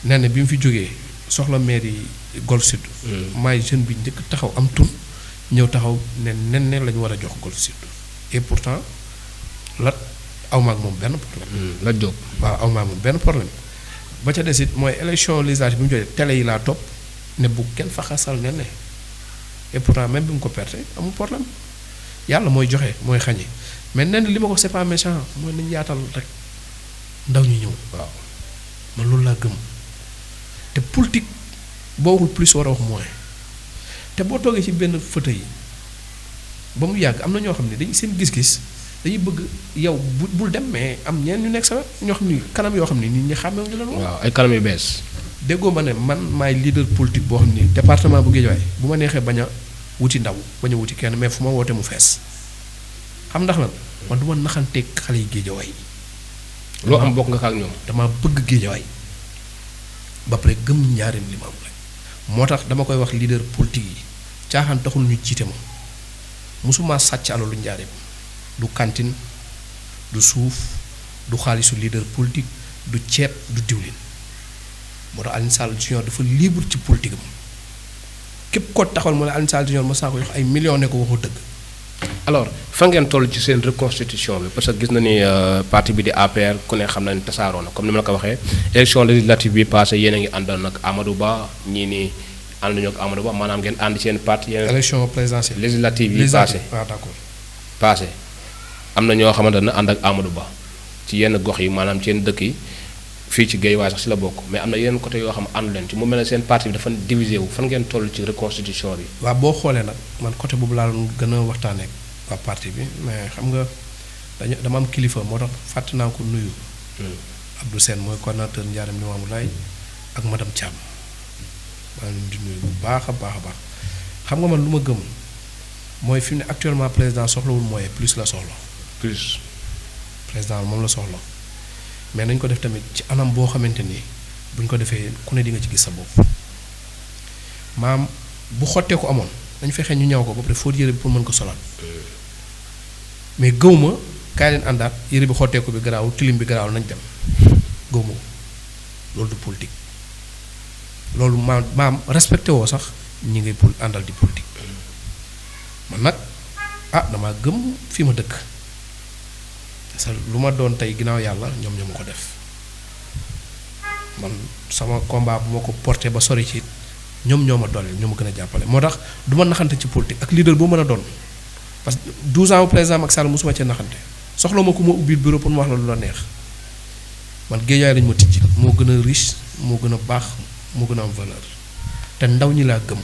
nee na bi mu fi jógee soxla maire yi Golf Sud. maay jeune bi njëkk taxaw am tur ñëw taxaw ne la ñu war a jox Golf Sud et pourtant lat aw ma ak moom benn problème. la jóg waaw aw ma ak moom benn problème. ba ca des it mooy élection législative bi mu jógee télé yi laa topp ne bu kenn fa xasal ne et pourtant même bi mu ko perte amul problème yàlla mooy joxe mooy xañe mais nen li ma ko c'est pas méchant mooy nañu yaatal rek ndaw ñi ñëw. waaw man loolu laa gëm te politique boo waxul plus war a wax moins te boo toogee ci benn fauteuil yi ba mu yàgg am na ñoo xam ne dañu seen gis-gis dañuy bëgg yow bul dem mais am ñeen ñu nekk sa ñoo xam ni kanam yoo xam ne nit ñi xàmmee ñu leen wax. waaw ay kanam yu bees. déggoo ma ne man maay leader politique boo xam ni département bu Guédiawaye bu ma neexee bañ a wuti ndaw bañ a wuti kenn mais fu ma wootee mu fees xam ndax lan man du ma naxanteeg xale yi Guédiawaye. loo am bokk nga ak ñoom. dama bëgg Guédiawaye ba pare gëm njaarim li ma am rek moo tax dama koy wax leader politique yi caaxaan taxul ñu jiite ma mosuma sàcc alalu njaarim du cantine du suuf du xaalisu leader politique du ceeb du diwlin. moo tax Alioune Sall Junior dafa libre ci politique am képp ko taxawal mu ne Alioune Sall Junior ma saa ko jox ay millions ne ko waxu dëgg. alors fa ngeen toll ci seen reconstitution bi parce que gis na ni parti bi di APR ku ne xam na ni tasaaroo na comme ni ma la ko waxee élection législative bi passé yéen a ngi àndoon ak Amadou Ba ñii nii ànduñu ak Amadou Ba maanaam ngeen ànd seen parti. élection présidentielle législative yi passé waaw d'accord. passé am na ñoo xamante ne ànd ak Amadou Ba ci yenn gox yi maanaam ci yenn dëkk yi. fii ci Guédiawaye sax ci la bokk mais am na yeneen côté yoo xam ne àndu leen ci mu mel ne seen parti bi dafa divisé wu fan ngeen toll ci reconstitution bi. waaw boo xoolee nag man côté boobu laa doon gën a waxtaanee ak waa parti bi mais xam nga dama am kilifa moo tax fàtte naa ko nuyu. Abdou Sène mooy coordonnateur Ndiarème Limamoulaye ak madame Thiam maa ngi di nuyu bu baax a baax a baax xam nga man lu ma gëm mooy fi mu ne actuellement président soxlawul moyen plus la soxla. plus président moom la soxla. mais nañ ko def tamit ci anam boo xamante ni buñ ko defee ku ne di nga ci gis sa bopp maam bu xottee ko amoon dañ fexe ñu ñaw ko ba pare fóot yére bi pour mën ko solal mais gëw ma kaay leen àndaat yére bi xottee ko bi garaawul tilim bi garaawul nañ dem gëw ma ko loolu du politique loolu maam respecté woo sax ñi ngay àndal di politique man nag damaa gëm fi ma dëkk. sa lu ma doon tey ginnaaw yàlla ñoom ñoo ma ko def man sama combat bu ma ko porté ba sori ci ñoom ñoo ma dooleel ñoo ma gën a jàppale moo tax du ma naxante ci politique ak leader boo mën a doon parce que 12 ans président Macky Sall mosuma cee naxante soxla ma ku ma ubbil bureau pour mu wax la lu la neex man Guédiawaye lañu ma tijji moo gën a riche moo gën a baax moo gën a am valeur te ndaw ñi laa gëm.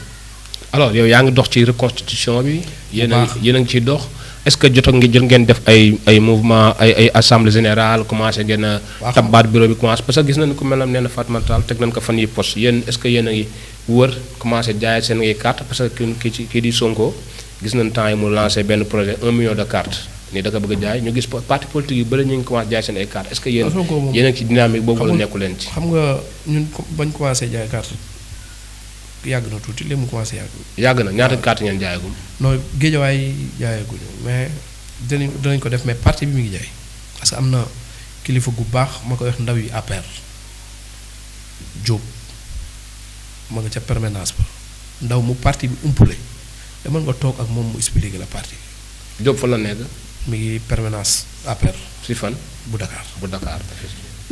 alors yow yaa ngi dox ci reconstitution bi. yéen a ngi ciy dox. est-ce que jot ngeen def ay mouvement ay assemblée générale commencé ngeen a. tabbaat bureau bi commencé parce que gis nañu ko mel ne nee na Fatoumata Tall teg nañu ko fan yi poste yéen est-ce que yéen a ngi wër commencé jaay seen ay carte parce que kii di Sonko gis nañu temps yi mu lancé benn projet 1 million de cartes ni da ko bëgg a jaay ñu gis parti politique yu bëri ñu ngi commencé jaay seen ay carte est-ce que yéen a ngi ci dynamique boobu wala nekku leen ci. xam nga ñun bañ commencé jaay carte yàgg na tuuti léegi mu commencé yàgg na ñaata carte ngeen jaayagum. non Guédiawaye jaayaguñu mais dinañ ko def mais parti bi mi ngi jaay parce que am na kilifa gu baax ma koy wax ndaw yi APR Diop ma nga ca permanence ba ndaw mu parti bi umpule demal nga toog ak moom mu expliquer la parti bi. Diop fa la nekk. mi ngi permanence APR. si fan. bu Dakar bu Dakar.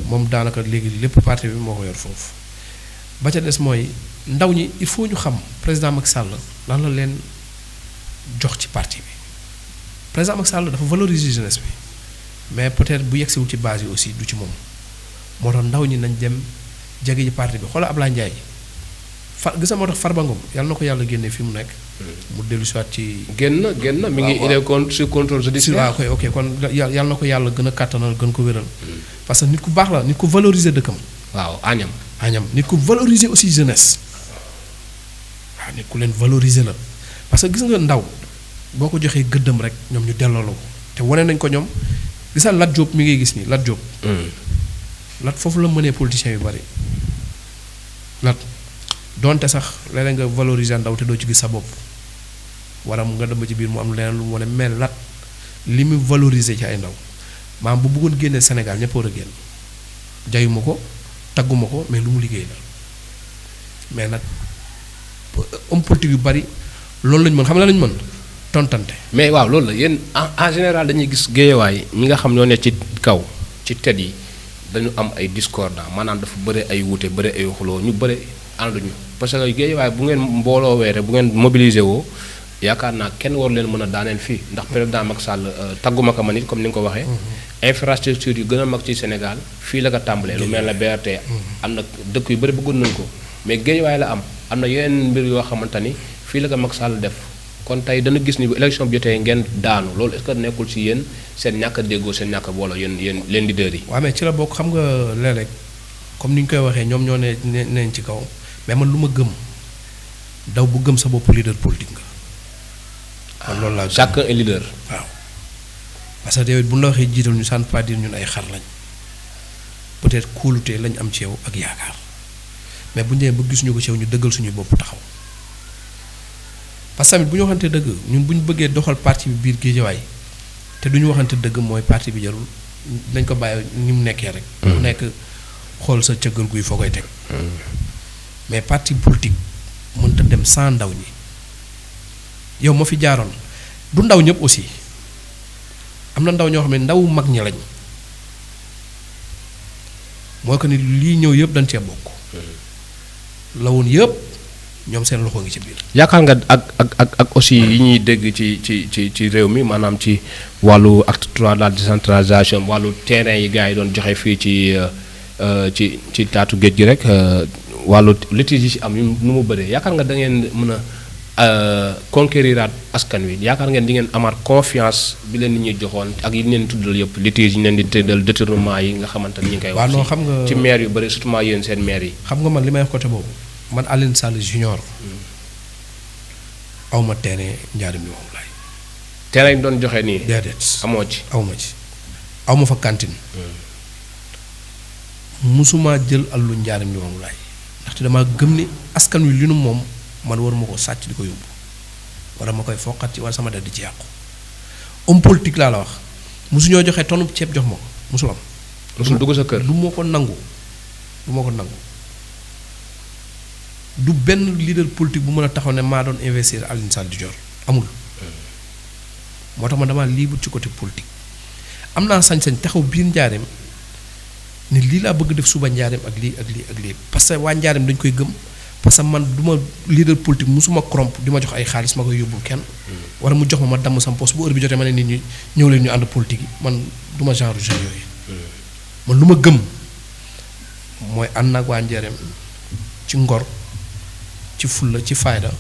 moom daanaka léegi lépp parti bi moo ko yor foofu ba ca des mooy ndaw ñi il faut ñu xam président Macky Sall lan la leen jox ci parti bi président Macky Sall dafa valoriser jeunesse bi mais peut-être bu yegsiwul ci base yi aussi du ci moom moo tax ndaw ñi nañ dem jege ji parti bi xoolal Ablaye Ndiaye gis nga moo tax Farba Ngom yàlla na ko yàlla génne fi mu nekk. mu dellu si waat ci. génn mi ngi il est sur contrôle judiciaire. waaw ok kon yàlla na ko yàlla gën a kàttanal gën ko wéral. parce que nit ku baax la nit ku valoriser dëkkam. waaw añam nit ku valoriser aussi jeunesse. waaw nit ku leen valoriser la parce que gis nga ndaw boo ko joxee gëddam rek ñoom ñu delloo la ko te wane nañ ko ñoom gisal Lat Diop mi ngay gis nii Lat Diop. Lat foofu la mënee politiciens yu bari Lat donte sax léeg-léeg nga valoriser ndaw te doo ci gis sa bopp wala nga dem ba ci biir mu am leneen lu mu wane mais Lat li mu valoriser ci ay ndaw maam bu bëggoon génnee Sénégal ñëpp war a génn jayuma ko tagguma ko mais lu mu liggéey la mais nag homme politique yu bari loolu lañ mën xam la lañ mën tontante. mais waaw loolu la yéen en général dañuy gis Guédiawaye ñi nga xam ñoo ne ci kaw ci tet yi dañu am ay discordant maanaam dafa bëre ay wuute bëre ay xuloo ñu bëre ànduñu parce que Guédiawaye bu ngeen mbooloo weere bu ngeen mobilisé woo yaakaar naa kenn waru leen mën a daaneel fii ndax président Macky Sall tagguma ko ma nit comme ni nga ko waxee. infrastructure yu gën a mag ci Sénégal fii la ko tàmbalee. lu mel ne BRT. am na dëkk yu bëri bëggoon nañ ko mais Guédiawaye la am na yeneen mbir yoo xamante ni fii la ko Macky Sall def kon tey dana gis ni bu élection bi jotee ngeen daanu loolu est-ce que nekkul ci yéen seen ñàkk a déggoo seen ñàkk a booloo yéen leen leader yi. waaw mais ci la bokk xam nga léeg-léeg comme ni ñu koy waxee ñoom ñoo neen ci kaw mais man lu ma gëm daw bu gëm sa bopp leader politique nga. kon loolu laa chacun est leader. waaw parce que yow bu ñu la waxee jiital ñu ça ne veut pas dire ñun ay xar lañ peut-être kóolute lañ am ci yow ak yaakaar mais bu ñu demee ba gisuñu ko ci yow ñu dëggal suñu bopp taxaw parce que tamit bu ñu waxante dëgg ñun bu ñu bëggee doxal parti bi biir Guédiawaye te du ñu waxante dëgg mooy parti bi jarul dañ ko bàyyi ni mu nekkee rek. mu nekk xool sa cëggal guy foo koy teg. mais parti politique mënta dem sans ndaw ñi. yow ma fi jaaroon du ndaw ñëpp aussi am na ndaw ñoo xam ne ndaw mag ñi lañ mooy que ni lii ñëw yëpp dañ cee bokk la woon yëpp ñoom seen loxo ngi ci biir. yaakaar nga ak aussi yi ñuy dégg ci réew mi maanaam ci wàllu acte 3 de la décentralisation wàllu terrain yi gars yi doon joxe fii ci taatu géej gi rek wàllu litige yi ci am nu mu bëree yaakaar nga da ngeen mën a conquériraat askan wi yaakaar ngeen di ngeen amaat confiance bi leen nit ñi joxoon ak yi leen tuddal yëpp litige yi ñu leen di tëddal détournement yi nga xamante ni ñu ngi koy wax. waaw non xam nga ci maire yu bëri surtout yéen seen maire yi. xam nga man li may wax côté boobu man Alioune Sall junior awma terrain njaarim moom laay. terrain yi doon joxe nii. déedéet amoo ci. awma fa cantine. musuma jël allu njaarim moom laay ndaxte dama gëm ni askan wi li nu moom. man war ma ko sàcc di ko yóbbu wala ma koy foqat ci wala sama der di ci yàqu homme politique laa la wax mosuñoo joxe tonne ceeb jox ma ko mosul am. mosul dugg sa kër du ma ko nangu du benn leader politique bu mën a taxaw ne maa doon investir Alioune Sall Dior amul. moo tax man damaa libre ci côté politique am naa sañ-sañ taxaw biir njaareem ni lii laa bëgg def suba njaareem ak lii parce que waa njaareem dañ koy gëm. parce que man du ma leader politique musuma corrompre di ma jox ay xaalis ma koy yóbbul kenn. wala mu jox ma damm sama poste bu heure bi jotee ma ne nit ñi ñëw leen ñu ànd politique yi man du ma genre jeune yooyu. man lu ma gëm mooy ànd ak waa Njaareem ci ngor ci fulla ci fayda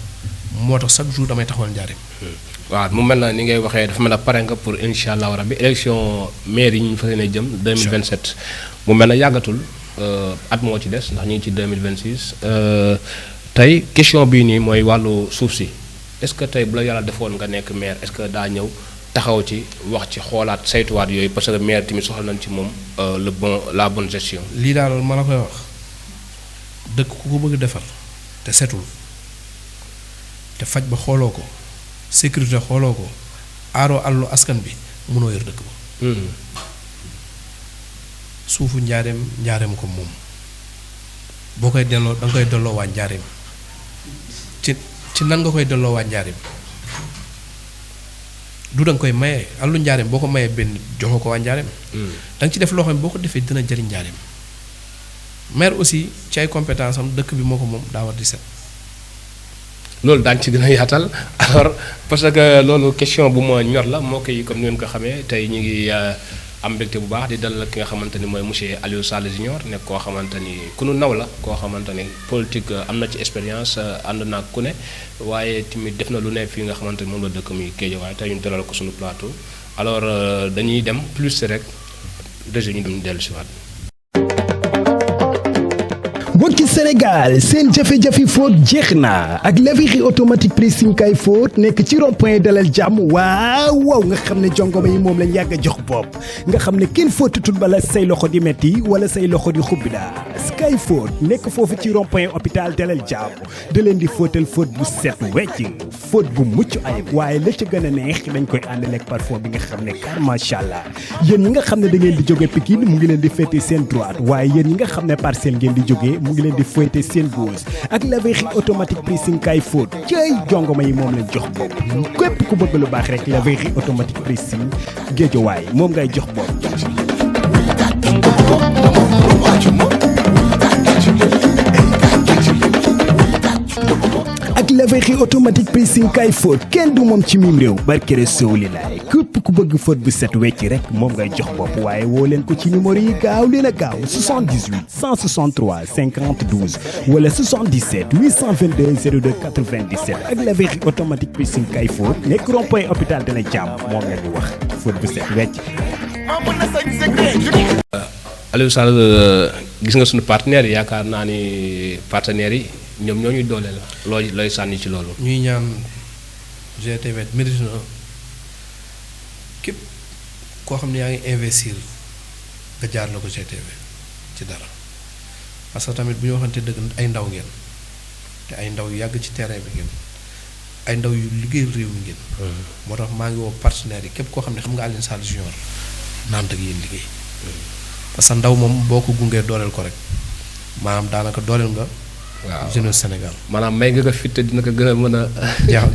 moo tax chaque jour damay taxawal Njaareem. waaw mu mel na ni ngay waxee dafa mel na pare nga pour incha allahu rabbi élection maire yi ñu fas yéene jëm 2027 mu mel na yàggatul at moo ci des ndax ñu ngi ci 2026 tey question bii nii mooy wàllu suuf si est-ce que tey bu la yàlla defoon nga nekk maire est-ce que daa ñëw taxaw ci wax ci xoolaat saytuwaat yooyu parce que maire tamit soxla nañ ci moom la bonne gestion. lii daal ma la koy wax dëkk ku ko bëgg defar te setul te faj ba xooloo ko sécurité xooloo ko aaroo àllu askan bi mënoo yor dëkk ba. suufu njaareem ko moom boo koy delloo da nga koy delloo waa njaareem ci nan nga koy delloo waa njaareem du da nga koy maye àllu njaareem boo ko mayee benn joxoo ko waa njaareem. da nga ci def loo xam ne boo ko defee dina jëriñ njaareem maire aussi ci ay compétence am dëkk bi moo ko moom daa war di set. loolu daañu ci gën a yaatal alors parce que loolu question bu ma ñor la moo koy comme ni ngeen ko xamee tey ñu ngi am mbégte bu baax di dalal ki nga xamante ni mooy monsieur Aliou Sall Junior nekk koo xamante ni ku nu naw la koo xamante ni politique am na ci expérience ànd naa ku ne waaye tamit def na lu ne fii nga xamante ni moom la dëkk muy Guédiawaye tey ñu dalal ko suñu plateau alors dañuy dem plus rek déjà ñu dem dellu si waat. mbokki Sénégal seen jafe-jafe fóot jeex na ak laverie automatique pressing kay fóot nekk ci rond-point dalal jàmm waaw nga xam ne jongoma yi moom lañ yàgg a jox bopp nga xam ne kenn fóotatul bala say loxo di metti wala say loxo di xubbi daa Sky Fóot nekk foofu ci rond-point hôpital dalal jàmm da leen di fóotal fóot bu set wecc fóot bu mucc ayib waaye la ca gën a neex dañ koy àndale ak parfum bi nga xam ne car macha allah yéen ñi nga xam ne da ngeen di jóge Pikine mu ngi leen di féete seen droite waaye yéen ñi nga xam ne Parcelles ngeen di jógee mu ngi leen di fouetter seen gauche ak laverie automatique pressing kay fóot cay jongoma yi moom lañ jox bopp képp ku bëgg lu baax rek laverie automatique pressing Guédiawaye moom ngay jox bopp. ak laverie automatique pressing kay fóot kenn du moom ci mim réew barke Rasuul laay képp ku bëgg fóot bu set wecc rek moom ngay jox bopp waaye woo leen ko ci numéro yi gaaw leen a gaaw 78 163 50 12 wala 77 822 02 97 ak laverie automatique pressing kay fóot nekk rond-point hôpital Dalal Jàmm moom la ñu wax fóot bu set wecc. Aliou Sall gis nga suñu partenaires yi yaakaar naa ni partenaires yi ñoom ñoo ñuy dooleel looy sànni ci loolu. ñuy ñaan GTV mérite na képp koo xam ne yaa ngi investir nga jaar la ko GTV ci dara parce que tamit bu ñu waxante dëgg ay ndaw ngeen te ay ndaw yu yàgg ci terrain bi ngeen ay ndaw yu liggéey réew mi ngeen. moo tax maa ngi woo partenaires yi képp koo xam ne xam nga Aliou Sall Junior naan ak yéen liggéey. parce que ndaw moom boo ko gungee dooleel ko rek maanaam daanaka dooleel nga. waaw jeunesse Sénégal. maanaam may nga ko fit te dina ko gën a mën a.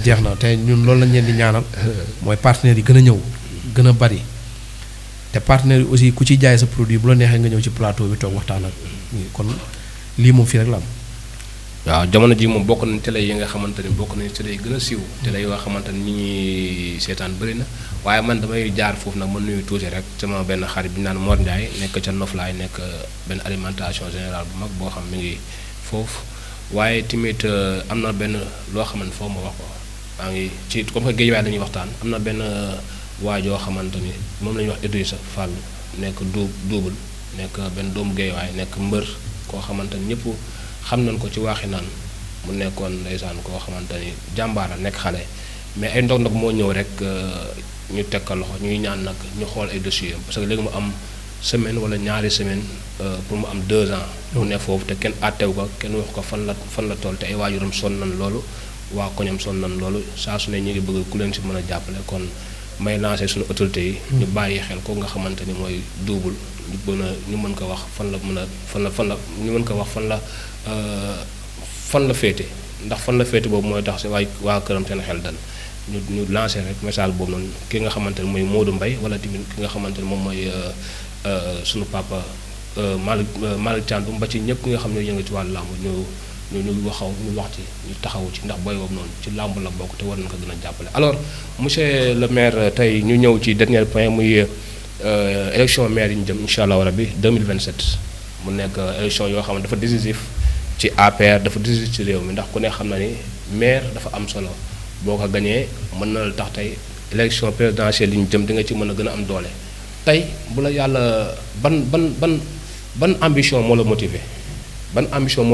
jeex na te ñun loolu lañ leen di ñaanal. mooy partenaires yi gën a ñëw gën a bari te partenaires yi aussi ku ci jaay sa produit bu la neexee nga ñëw ci plateau bi toog waxtaan ak kon lii moom fii rek la am. waaw jamono ji moom bokk nañ télé yi nga xamante ni bokk nañ télé yi gën a siiw télé yoo xamante ni ñi ñuy seetaan bëri na waaye man damay jaar foofu nag mën nuyu tuuti rek sama benn xarit bi ñu naan Mor Ndiaye nekk ca Noflaay nekk benn alimentation générale bu mag boo xam mi ngi foofu waaye tamit am na benn loo xam ne foofu ma wax ko maa ngi ci comme que Guédiawaye la ñuy waxtaan am na benn waa joo xamante ni moom la ñuy wax Idrissa Fall nekk duubul nekk benn doomu Guédiawaye nekk mbër koo xamante ni ñëpp xam nañ ko ci waaxi naan mu nekkoon ndeysaan koo xamante ni jàmbaara nekk xale mais ay ndog-ndog moo ñëw rek ñu teg ko loxo ñuy ñaan nag ñu xool ay dossiers parce que léegi mu am semaine wala ñaari semaine pour mu am 2 ans. mu ne foofu te kenn àttew ko kenn wax ko fan la toll te ay waajuram sonn nañ loolu waa koñam sonn nañ loolu saa su ne ñu ngi bëgg ku leen si mën a jàppale kon may lancé suñu autorités yi. ñu bàyyi xel ko nga xamante ni mooy duubul ñu mën ko wax fan la mën a fan la ñu mën ko wax fan la féete ndax fan la féete boobu mooy tax si waa këram seen xel dal ñu lancé rek message boobu noonu ki nga xamante ni mooy Modou Mbaye wala tamit ki nga xamante ni moom mooy sunu papa Malick Thiandoum ba ci ñëpp ki nga xam ne yëngu ci wàllu làmb ñu ñu waxaw ñu wax ci ñu taxawu ci ndax boy boobu noonu ci làmb la bokk te war nañ ko gën a jàppale. alors monsieur le maire tey ñu ñëw ci dernier point muy élection maire yi ñu jëm incha allah rabi 2027 mu nekk élection yoo xam ne dafa décisif ci APR dafa décisif ci réew mi ndax ku ne xam na ni maire dafa am solo boo ko gañee mën na la tax tey élection présidentielle yi ñu jëm di nga ci mën a gën a am doole. tey bu la yàlla ban ambition moo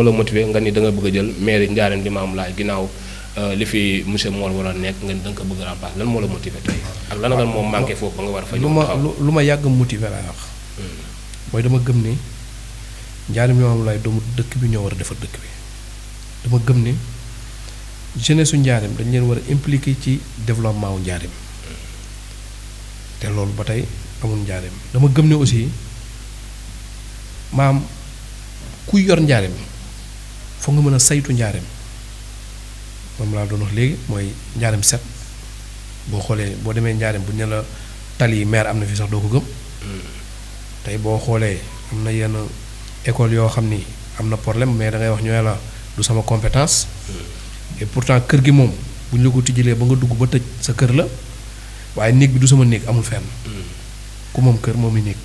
la motiver nga ni da nga bëgg a jël maire Ndiarème Limamoulaye ginnaaw li fi monsieur Mor war a nekk nga ni da nga ko bëgg a remplacer lan moo la motiver tey ak lan nga moom manqué foofu ba nga war a fa ñëw lu ma yàgg motiver laay wax mooy dama gëm ni Ndiarème Limamoulaye doomu dëkk bi ñoo war a defar dëkk bi dama gëm ni jeunesse su Ndiarème dañ leen war a impliquer ci développement wu Ndiarème te loolu ba tey amul Ndiarème dama gëm ne aussi maam kuy yor Ndiarème foog nga mën a saytu Ndiarème moom laa doon wax léegi mooy Ndiarème set boo xoolee boo demee Ndiarème bu ñu la tali yi maire am na fi sax doo ko gëm tey boo xoolee am na yenn école yoo xam ni am na problème mais da ngay wax ñooy la du sama compétence et pourtant kër gi moom bu ñu la ko tijjilee ba nga dugg ba tëj sa kër la waaye néeg bi du sama néeg amul fenn ku moom kër moom i néeg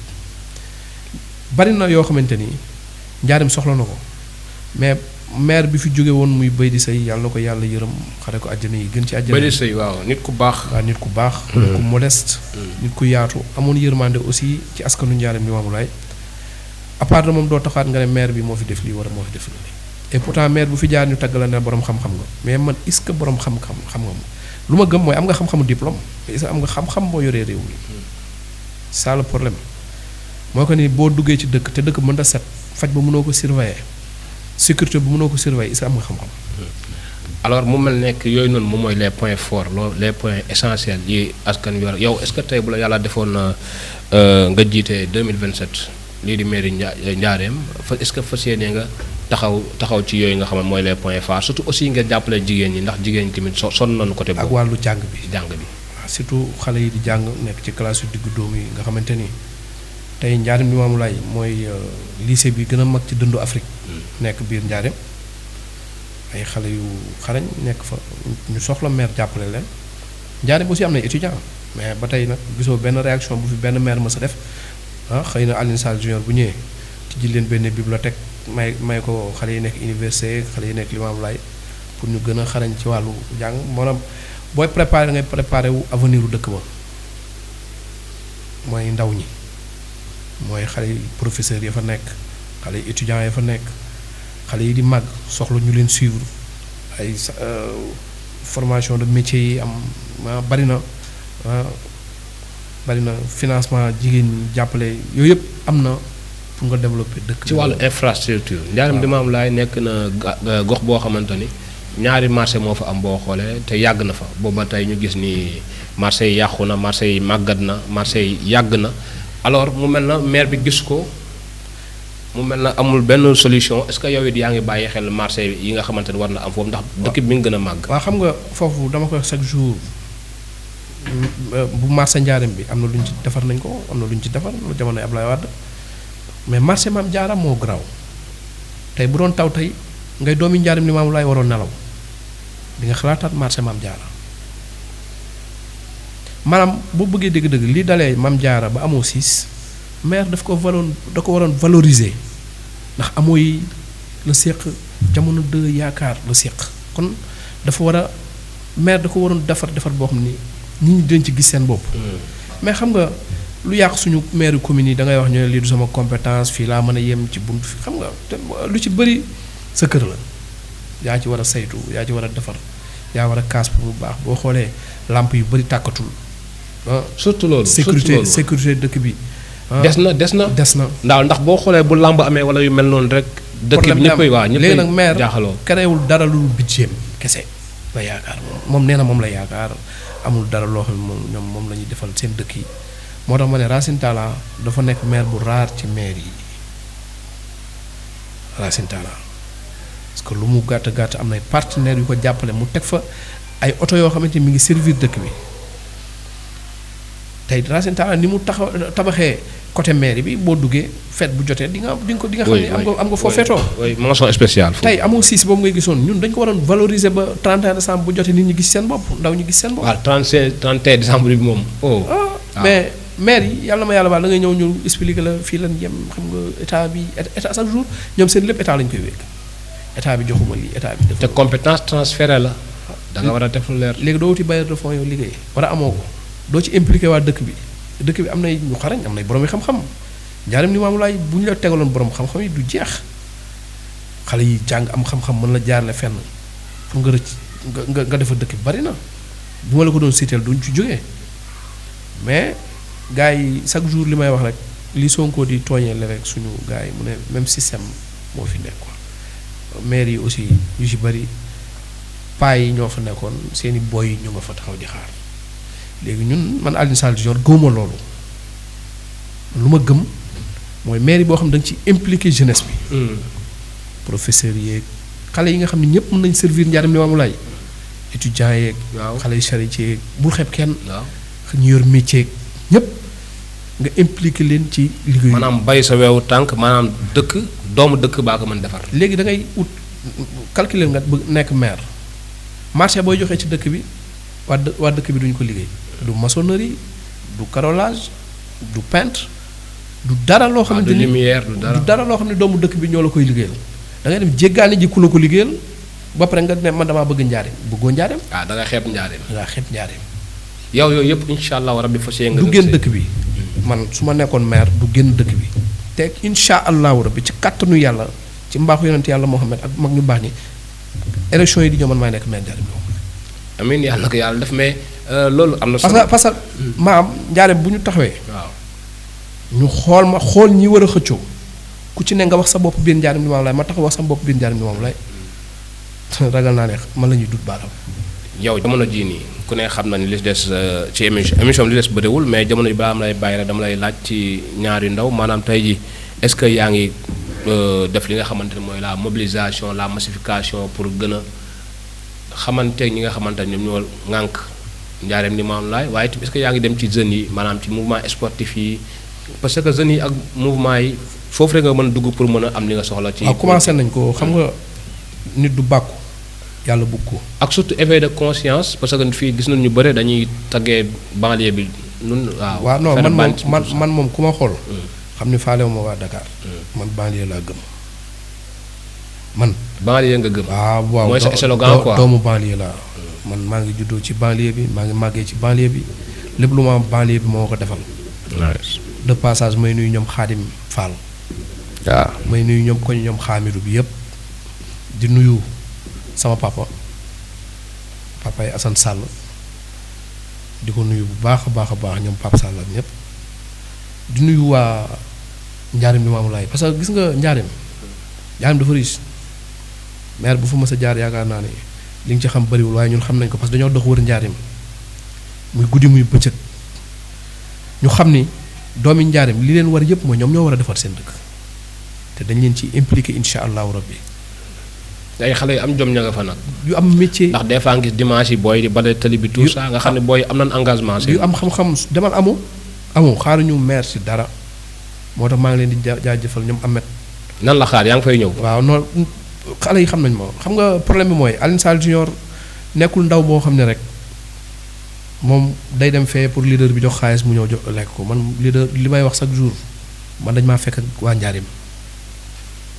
bari na yoo xamante ni Ndiarème soxla na ko mais maire bi fi jóge woon muy Baydi Sëy yàlla na ko yàlla yërëm xare ko àjjana yi gën ci àjjana Baydi Sëy waaw nit ku baax waaw nit ku baax nit ku modeste nit ku yaatu amoon yërmande aussi ci askanu Ndiarème Limamoulaye à part de moom doo taxaat nga ne maire bi moo fi def lii wala moo fi def lii et pourtant maire bu fi jaar ñu tagg la ne borom xam-xam nga mais man est-ce que borom xam-xam nga lu ma gëm mooy am nga xam-xamu diplôme mais est-ce que am nga xam-xam boo yoree réew mi ça le problème moo ko ni boo duggee ci dëkk te dëkk mën a set faj ba mënoo ko surveiller sécurité bu mënoo ko surveiller est-ce que am nga xam-xam. alors mu mel nekk yooyu noonu moom mooy les points forts loolu les points essentiels yi askan wi war yow est-ce que tey bu la yàlla defoon nga jiite 2027 lii di mairie Ndiarème est-ce que fas yéene nga taxaw ci yooyu nga xam ne mooy les points forts surtout aussi nga jàppale jigéen ñi ndax jigéen ñi tamit sonn nañu côté boobu. ak wàllu jàng bi. waaw surtout xale yi di jàng nekk ci classe yu diggu dóom yi nga xamante ni tey Ndiarème Limamoulaye mooy lycée bi gën a mag ci dëndu Afrique. nekk biir Ndiarème ay xale yu xarañ nekk fa ñu soxla maire jàppale leen Ndiarème aussi am na étudiant mais ba tey nag gisoo benn réaction bu fi benn maire mës a def xëy na Alioune Sall junior bu ñëwee ci ji leen benn bibliothèque may ko xale yi nekk université xale yi nekk Limamoulaye pour ñu gën a xarañ ci wàllu jàng maanaam booy préparé da ngay préparé wu avenir u dëkk ba mooy ndaw ñi mooy xale yi professeurs ya fa nekk xale yi étudiants ya fa nekk xale yi di màgg soxla ñu leen suivre ay formation de métier yi am bari na financement jigéen ñi jàppale yooyu yëpp am na pour nga développer dëkk. ci wàllu infrastructure. Ndiarème Limamoulaye nekk na gox boo xamante ni ñaari marché moo fa am boo xoolee te yàgg na fa booba tey ñu gis ni marché yi yàqu na marché yi màggat na marché yi yàgg na alors mu mel na maire bi gis ko mu mel na amul benn solution est-ce que yow it yaa ngi bàyyi xel marché yi nga xamante ni war na am foofu ndax dëkk bi mi ngi gën a màgg. waaw xam nga foofu dama koy wax chaque jour bu marché Ndiarème bi am na lu ñu ci defar nañ ko am na lu ñu ci defar lu jamonoy Ablaye Wade mais marché Mame Diarra moo garaaw tey bu doon taw tey ngay doomi Ndiarème Limamoulaye waroon nelaw di nga xalaataat marché Mame Diarra maanaam boo bëggee dëgg-dëgg li dalee Mame Diarra ba amoo 6 maire daf ko waroon valoriser ndax amoo yi la séq jamono de yaakaar la séq kon dafa war a maire da ko waroon defar boo xam ni nit ñi dañ ci gis seen bopp. mais xam nga lu yàq suñu maire commune yi da ngay wax ñu ne lii du sama compétence fii laa mën a yem ci bunt fi xam nga lu ci bëri sa kër la yaa ci war a saytu yaa ci war a defar yaa war a kaas bu baax boo xoolee làmp yu bëri tàkkatul. surtout loolu sécurité dëkk bi. des na ndax boo xoolee bu làmb amee wala yu mel noonu rek. dëkk bi ñëppay waa ñëppay léegi nag maire jaaxaloo kerewul dara lu budget kese la yaakaar moom nee na moom la yaakaar amul dara loo xam ne moom la ñuy defal seen dëkk yi moo tax ma ne Racine Talla dafa nekk maire bu raar ci maire yi Racine Talla parce que lu mu gàtt gàtt am na ay partenaires yu ko jàppale mu teg fa ay oto yoo xamante ni mi ngi servir dëkk bi tey Racine Talla ni mu tabaxee côté mairie bi boo duggee fête bu jotee di nga xam ne am nga foo feetoo. oui mention spéciale. tey amoo siis boobu ngay gisoon ñun dañ ko waroon valoriser ba 31 décembre bu jotee nit ñi gis seen bopp ndaw ñi gis seen bopp. waaw 31 décembre bi moom. mais maire yi yàlla ma yàlla baal da ngay ñëw ñu expliquer la fii lan yem xam nga état bi état chaque jour ñoom seen lépp état lañ koy wékk état bi joxuma lii état bi. te compétence transférée la. da nga war a def lu leer. léegi doo wuti bailleur de fonds yow liggéey war a amoo ko doo ci impliqué waa dëkk bi am nay ñu xarañ am nay borom yi xam-xam njaarim ni maamu laay bu ñu la tegaloon borom xam-xam yi du jeex xale yi jàng am xam-xam mën la jaarale fenn pour nga rëcc nga defa dëkk bi bari na bu ma la ko doon siiteel duñ ci jógee mais gars yi chaque jour li may wax rek li Sonko di tooñeele rek suñu gars yi mu ne même système moo fi nekk quoi maire yi aussi yu ci bari paa yi ñoo fa nekkoon seeni boy yi ñu nga fa taxaw di xaar léegi ñun man Alioune Sall Junior gëwuma loolu lu ma gëm mooy maire yi boo xam ne da nga ci impliqué jeunesse bi. professeurs yeeg xale yi nga xam ne ñëpp mën nañ servir njaaram li maamu laay étudiants yeeg. waaw xale yu charité yeeg bul xeeb kenn. waaw ñu yor métier ñëpp nga impliqué leen ci liggéey. maanaam bay sa weewu tànk maanaam doomu dëkk baa ko mën defar. léegi da ngay ut calculer nga bëgg nekk maire marché booy joxee ci dëkk bi waa dëkk bi duñu ko liggéey. du maçonnerie du carrelage du peintre du dara loo xam ne. du lumière du dara loo xam ne doomu dëkk bi ñoo la koy liggéeyal da ngay dem jéggaani ji ku la ko liggéeyal ba pare nga ne man damaa bëgg njaareem bëggoo njaareem. da nga xeeb njaareem. da ngaa xeeb njaareem. yow yooyu yëpp incha allah rabbi fas yéene nga du génn dëkk bi man su ma nekkoon maire du génn dëkk bi te incha allahu rabbi ci kàttanu yàlla ci mbaaxu yonent yàlla Muhammad ak mag ñu baax ñi élection yi di ñëw man maay nekk maire njaareem. amiin yàlla na ko yàlla def mais loolu am na. parce que maam njaareem bu ñu taxawee. waaw ñu xool ñi war a xëccoo ku ci ne nga wax sa bopp biir njaareem li maam lay ma tax wax sa bopp biir njaareem li maam lay ragal naa ne man la ñuy dut baaraam. yow jamono jii nii ku ne xam na ni li des ci émission li des bëriwul mais jamono ji balaa am lay bàyyi rek dama lay laaj ci ñaari ndaw maanaam tey ji est-ce que yaa ngi def li nga xamante ne mooy la mobilisation la massification pour gën a xamante ñi nga xamante ne ñoom ñoo ŋànk njaareem ni maam laay waaye est-ce que yaa ngi dem ci jeunes yi maanaam ci mouvement sportif yi parce que jeunes yi ak mouvement yi foofu rek nga mën a dugg pour mën a am li nga soxla. ci commencé nañ ko xam nga nit du bàkku yàlla bugg ko. ak surtout éveil de conscience parce que fii gis nañu ñu bëre dañuy taggee banlieue bi nun waaw non man moom ku ma xool. xam ni faalewu ma waa Dakar. man banlieue laa gëm man. banlieue nga gëm. waaw mooy sa slogan quoi doomu banlieue laa. man maa ngi juddoo ci banlieue bi maa ngi màggee ci banlieue bi lépp lu ma am banlieue bi moo ko defal. de passage may nuyu ñoom Xaadim Fall. waaw may nuyu ñoom koñ ñoom Xaamidu bi yëpp di nuyu sama papa yi Assane Sall di ko nuyu bu baax a baax ñoom Pape Sall ak ñëpp di nuyu waa njaarim bi maamu laay parce que gis nga njaarim dafa riche maire bu fa mës a jaar yaakaar naa ne li nga ci xam bëriwul waaye ñun xam nañ ko parce que dañoo dox wër njaarim muy guddi muy bëccëg ñu xam ni doomi njaarim li leen war yëpp mooy ñoom ñoo war a defar seen dëkk te dañ leen ci impliqué incha allahu rabbi. ay xale yu am jom ña nga fa nag. yu am métier. ndax des fois ngis dimanche yi booy di bale tali bi tout ça nga xam ne booy am nañ engagement. yu am xam-xam demal amu xaaruñu maire si dara moo tax maa ngi leen di jaajëfal ñoom Ahmed. nan la xaar yaa ngi fay ñëw. waaw non xale yi xam nañ ma xam nga problème bi mooy Alioune Sall Junior nekkul ndaw boo xam ne rek moom day dem fee pour leader bi jox xaalis mu ñëw jox lekk ko man leader li may wax chaque jour man dañ maa fekk ak waa Njaareem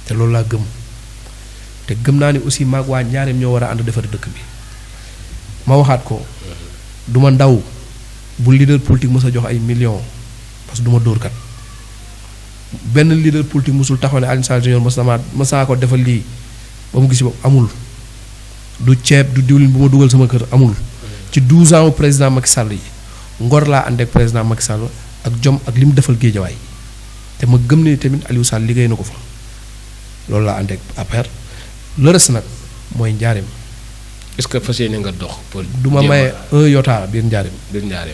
te loolu laa gëm te gëm naa ni aussi maag waa Njaareem ñoo war a ànd defar dëkk bi ma waxaat ko du ma ndaw bu leader politique mës a jox ay millions parce que du ma dóor kat benn leader politique mosul taxaw ne Alioune Sall Junior mës naa ko defal lii ba mu gis bopp amul du ceeb du diwlin bu ma dugal sama kër amul ci 12 ans président Macky Sall yi ngor laa ànd ak président Macky Sall ak jom ak li mu defal géejawaay te ma gëm ne tamit Aliou Sall liggéey na ko fa loolu laa ànd ak APR le reste nag mooy njaareem. est-ce que fas yéene nga dox pour. du ma maye 1 yota biir njaareem.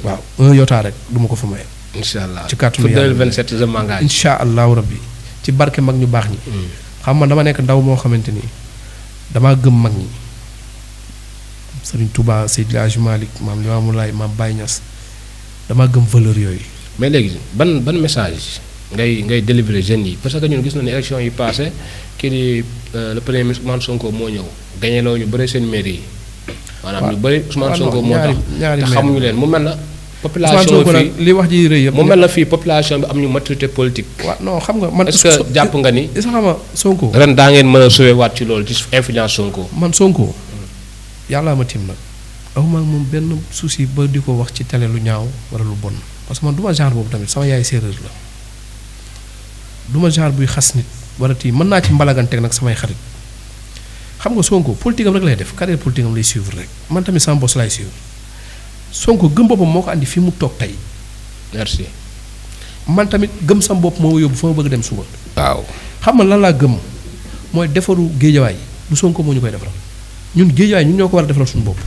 waaw 1 yota rek du ma ko fa maye. incha allah ci kàttanu yàlla 2027 je m'engage. incha allahu rabbi ci barke mag ñu baax ñi. xam man dama nekk ndaw moo xamante ni damaa gëm mag ñi. Sëriñ Touba Seydil Hadji Malick maam Limaamu Laay maam Baye Niass damaa gëm valeur yooyu. mais léegi ban message ngay délivrer jeunes yi parce que ñun gis na ne élection yi passé kii di le premier ministre Ousmane Sonko moo ñëw gagné loo ñu bëri seen mairie yi. maanaam ñu bëri Ousmane Sonko moo tax te xamuñu leen mu mel na. population bi fii li wax ji rëy yëpp mu mel na fii population bi am ñu maturité politique. waaw non xam nga man. est-ce que jàpp nga ni. est-ce que xam nga Sonko. ren daa ngeen mën a sauver waat ci loolu ci influence Sonko. man Sonko yàllaa ma tiim nag awma moom benn souci ba di ko wax ci télé lu ñaaw wala lu bon parce que man du ma genre boobu tamit sama yaay séeréer la du ma genre buy xas nit wala tii mën naa ci mbalaganteeg nag samay xarit xam nga Sonko politique am rek lay def carrière politique am lay suivre rek man tamit sama boss lay suivre Sonko gëm boppam moo ko andi fi mu toog tey. merci. man tamit gëm sam bopp moo yóbbu fa ma bëgg dem suba. waaw xam nga lan laa gëm mooy defaru géejawaay du Sonko moo ñu koy defaral ñun géejawaay ñun ñoo ko war a defaral suñu bopp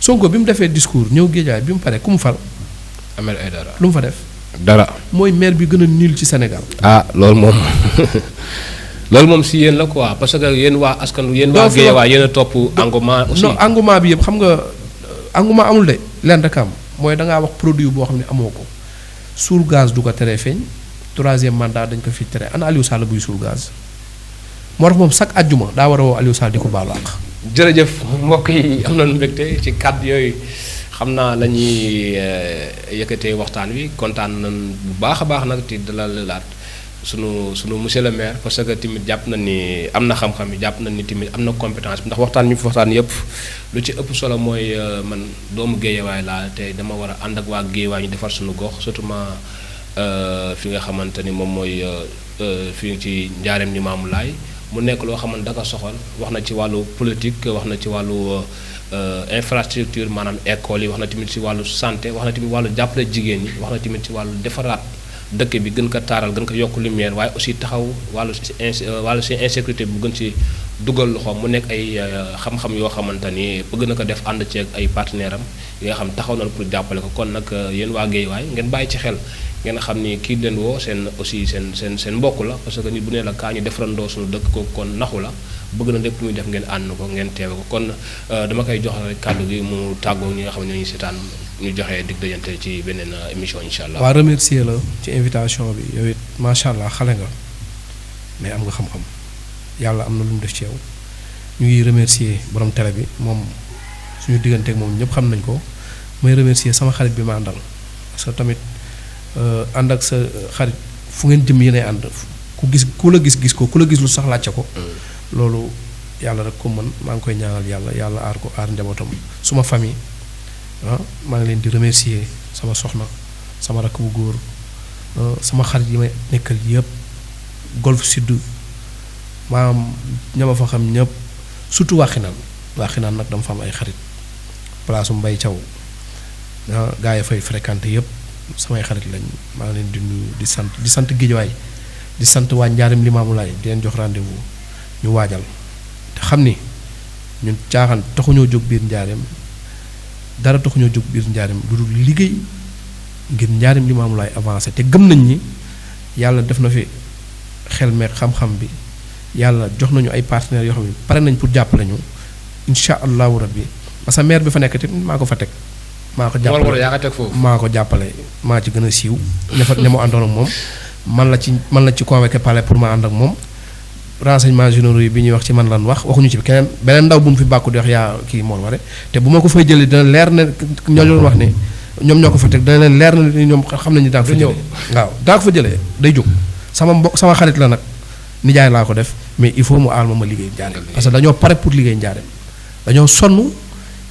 Sonko bi mu defee discours ñëw géejawaay bi mu paree ku mu fal. Ahmed Aïdara lu mu fa def. dara. mooy maire bi gën a nul ci Sénégal. ah loolu moom loolu moom si yéen la quoi parce que yéen waa askan yéen waa géejawaay yéen a topp engouement aussi. non engouement bi yëpp xam nga engouement amul de leen rek am mooy da ngaa wax produit boo xam ne amoo ko suul gaz du ko teree feeñ troisième mandat dañ ko fi tere ana Aliou Sall buy suul gaz moo tax moom chaque àjjuma daa war a woo Aliou Sall di ko baalu àq. jërëjëf mbokk yi am nañu mbégte ci kàddu yooyu xam naa la ñuy yëkkatee waxtaan wi kontaan nañ bu baax a baax nag ci dalal laat sunu monsieur le maire parce que tamit jàpp na ni am na xam-xam yi jàpp na ni tamit am na compétence bi ndax waxtaan ñu fi waxtaan yëpp lu ci ëpp solo mooy man doomu géejawaay laa te dama war a ànd ak waa géejawaay ñu defar suñu gox surtout fi nga xamante ni moom mooy fii ci njaareem ni maamu laay mu nekk loo xamante da ko soxal wax na ci wàllu politique wax na ci wàllu infrastructure maanaam école yi wax na tamit ci wàllu santé wax na tamit wàllu jàppale jigéen ñi wax na tamit ci wàllu defaraat dëkk bi gën ko taaral gën ko yokk lumière waaye aussi taxaw wàllu si insécurité bu gën ci dugal loxoom mu nekk ay xam-xam yoo xamante ni bëgg na ko def ànd ceeg ay partenaire am yi nga xam taxaw nañu pour jàppale ko kon nag yéen waa Guédiawaye ngeen bàyyi ci xel ngeen xam ni kii leen woo seen aussi seen mbokk la parce que nit bu nee la kaa ñu defarandoo suñu dëkk ko kon naxu la bëgg na lépp lu muy def ngeen ànd ko ngeen teewe ko kon dama koy jox rek kàddu gi mu tàggoo ñi nga xam ne ñoo ñu seetaan ñu joxe dig dajante ci beneen émission incha allah. waaw remercier la ci invitation bi yow it macha allah xale nga mais am nga xam-xam yàlla am na lu mu def ci yow ñu ngi remercier borom télé bi moom suñu digganteeg moom ñëpp xam nañ ko may remercier sama xarit bi ma àndal parce que tamit ànd ak sa xarit fu ngeen jëm yéenay ànd ku la gis ko ku la gis lu sax laajte ko. loolu yàlla rek ko mën maa ngi koy ñaanal yàlla aar ko aar njabootam suma famille maa ngi leen di remercier sama soxna sama rakk bu góor sama xarit yi may nekkal yëpp Golf Sud maam ñama fa xam ñëpp surtout Waxinaan nag dama fa am ay xarit place Mbay Thiaw gaa yi fay fréquenté yëpp samay xarit lañ maa ngi leen di nuyu di sant Guédiawaye di sant waa Njaareem Limaamulaay di leen jox rendez-vous ñu waajal te xam ni ñun caaxaan taxuñoo jóg biir njaareem dara taxuñoo jóg biir njaareem lu dul liggéey ngir njaareem Limaamulaay avancé te gëm nañ ni yàlla def na fi xel meek xam-xam bi yàlla jox nañu ay partenaires yoo xam ne pare nañ pour jàppale ñu incha allahu rabbi parce que maire bi fa nekk te maa ko fa teg. maa ko jàppale maa ci gën a siiw. ña ma àndoon ak moom man la ci convoqué palais pour ma ànd ak moom. renseignements généraux yi bi ñuy wax ci man lan waxuñu ci keneen beneen ndaw bu mu fi bàkku di wax yaa kii Mor Waré te bu ma ko fay jëlee dina leer ne ñoo doon wax ne ñoom ñoo ko fa teg dana leen leer na ni ñoom xam nañu daa ko fa jëlee waaw daa ko fa jëlee day jóg sama mbokk sama xarit la nag nijaay laa ko def mais il faut mu aal ma liggéey njaareem parce que dañoo pare pour liggéey njaareem dañoo sonn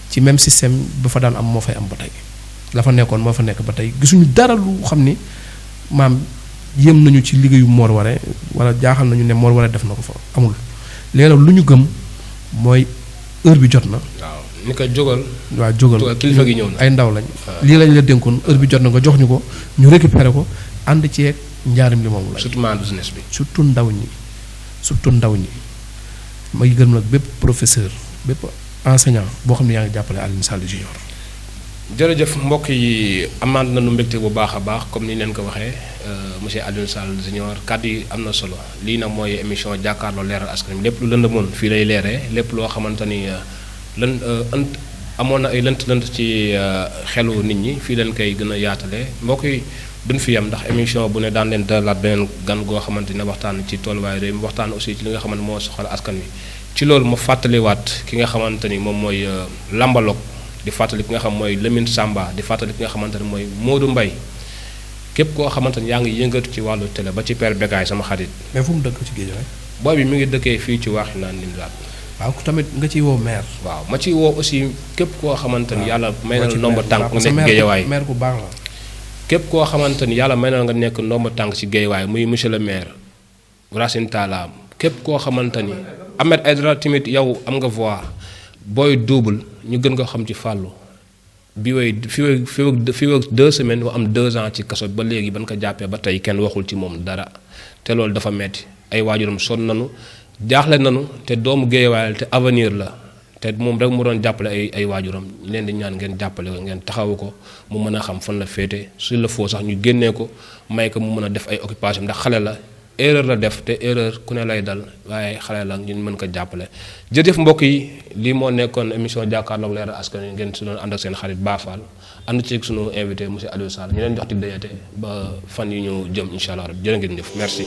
ci même système ba fa daan am moo fay am ba tey la fa nekkoon moo fa nekk ba tey gisuñu dara lu xam ni maam yéem nañu ci liggéeyu Mor Waré wala jaaxal nañu ne Mor Waré def na ko fa amul léegi lu ñu gëm mooy heure bi jot na. waaw ni ko jógal. waaw jógal kilifa gi ñëw na ay ndaw lañ. lii lañ la dénkoon heure bi jot na nga jox ñu ko ñu récupéré ko ànd ceeg njaarim li moom la. surtout business bi. surtout ndaw ñi may gërëm nag bépp professeur bépp enseignant boo xam ne yaa ngi jàppale Alioune Sall Junior. jërëjëf mbokk yi amaat nañu mbégte bu baax a baax comme ni leen ko waxee monsieur Alioune Sall Junior kàddu yi am na solo lii nag mooy émission jàkkaarloo leeral askan wi lépp lu lëndëmoon fii lay leeree lépp loo xamante ni amoon na ay lënt-lënt ci xelu nit ñi fii leen koy gën a yaatalee mbokk yi duñ fi yem ndax émission bu ne daan leen dalalaat beneen gan goo xamante ne waxtaan ci tolluwaay réew mi waxtaan aussi ci li nga xamante moo soxal askan wi ci loolu ma fàttaliwaat ki nga xamante ni moom mooy Lambalog di fàttali ki nga xam mooy Lamine Samba di fàttali ki nga xamante ne mooy Modou Mbaye képp koo xamante ni yaa ngi yëngatu ci wàllu télé ba ci Père Bécaye sama xarit. mais fu mu dëkk ci géej rek. booy bi mi ngi dëkkee fii ci waxi naan Nimzaat. waaw tamit nga ciy woo maire. waaw ma ciy woo aussi képp koo xamante ni yàlla may na ndomba tànk nga nekk Géejawaay maire bu baax la. képp koo xamante ni yàlla may na nga nekk ndomba tànk ci Géejawaay muy monsieur le maire Racine Talla képp koo xamante ni Ahmed Aïdara tamit yow am nga voix booy double ñu gën nga xam ci fàllu bi way fi 2 semaines wa am 2 ans ci kaso ba léegi ban ko jàppee ba tey kenn waxul ci moom dara te loolu dafa metti ay waajuram sonn nanu jaaxle nanu te doomu Géejawaay te avenir la te moom rek mu doon jàppale ay waajuram ñu leen di ñaan ngeen jàppale ko ngeen taxawu ko mu mën a xam fan la féete su la foo sax ñu génnee ko may ko mu mën a def ay occupation ndax xale la erreur la def te erreur ku ne lay dal waaye xale la ñun mën ko jàppale jërëjëf mbokk yi lii moo nekkoon émission jàkkaarloog leeral askan wi ngeen su doon ànd ak seen xarit Bafal ànd ci sunu invité monsieur Aliou Sall ñu leen jox dig dayate ba fan yi ñu jëm incha allah jërë ngeen jëf merci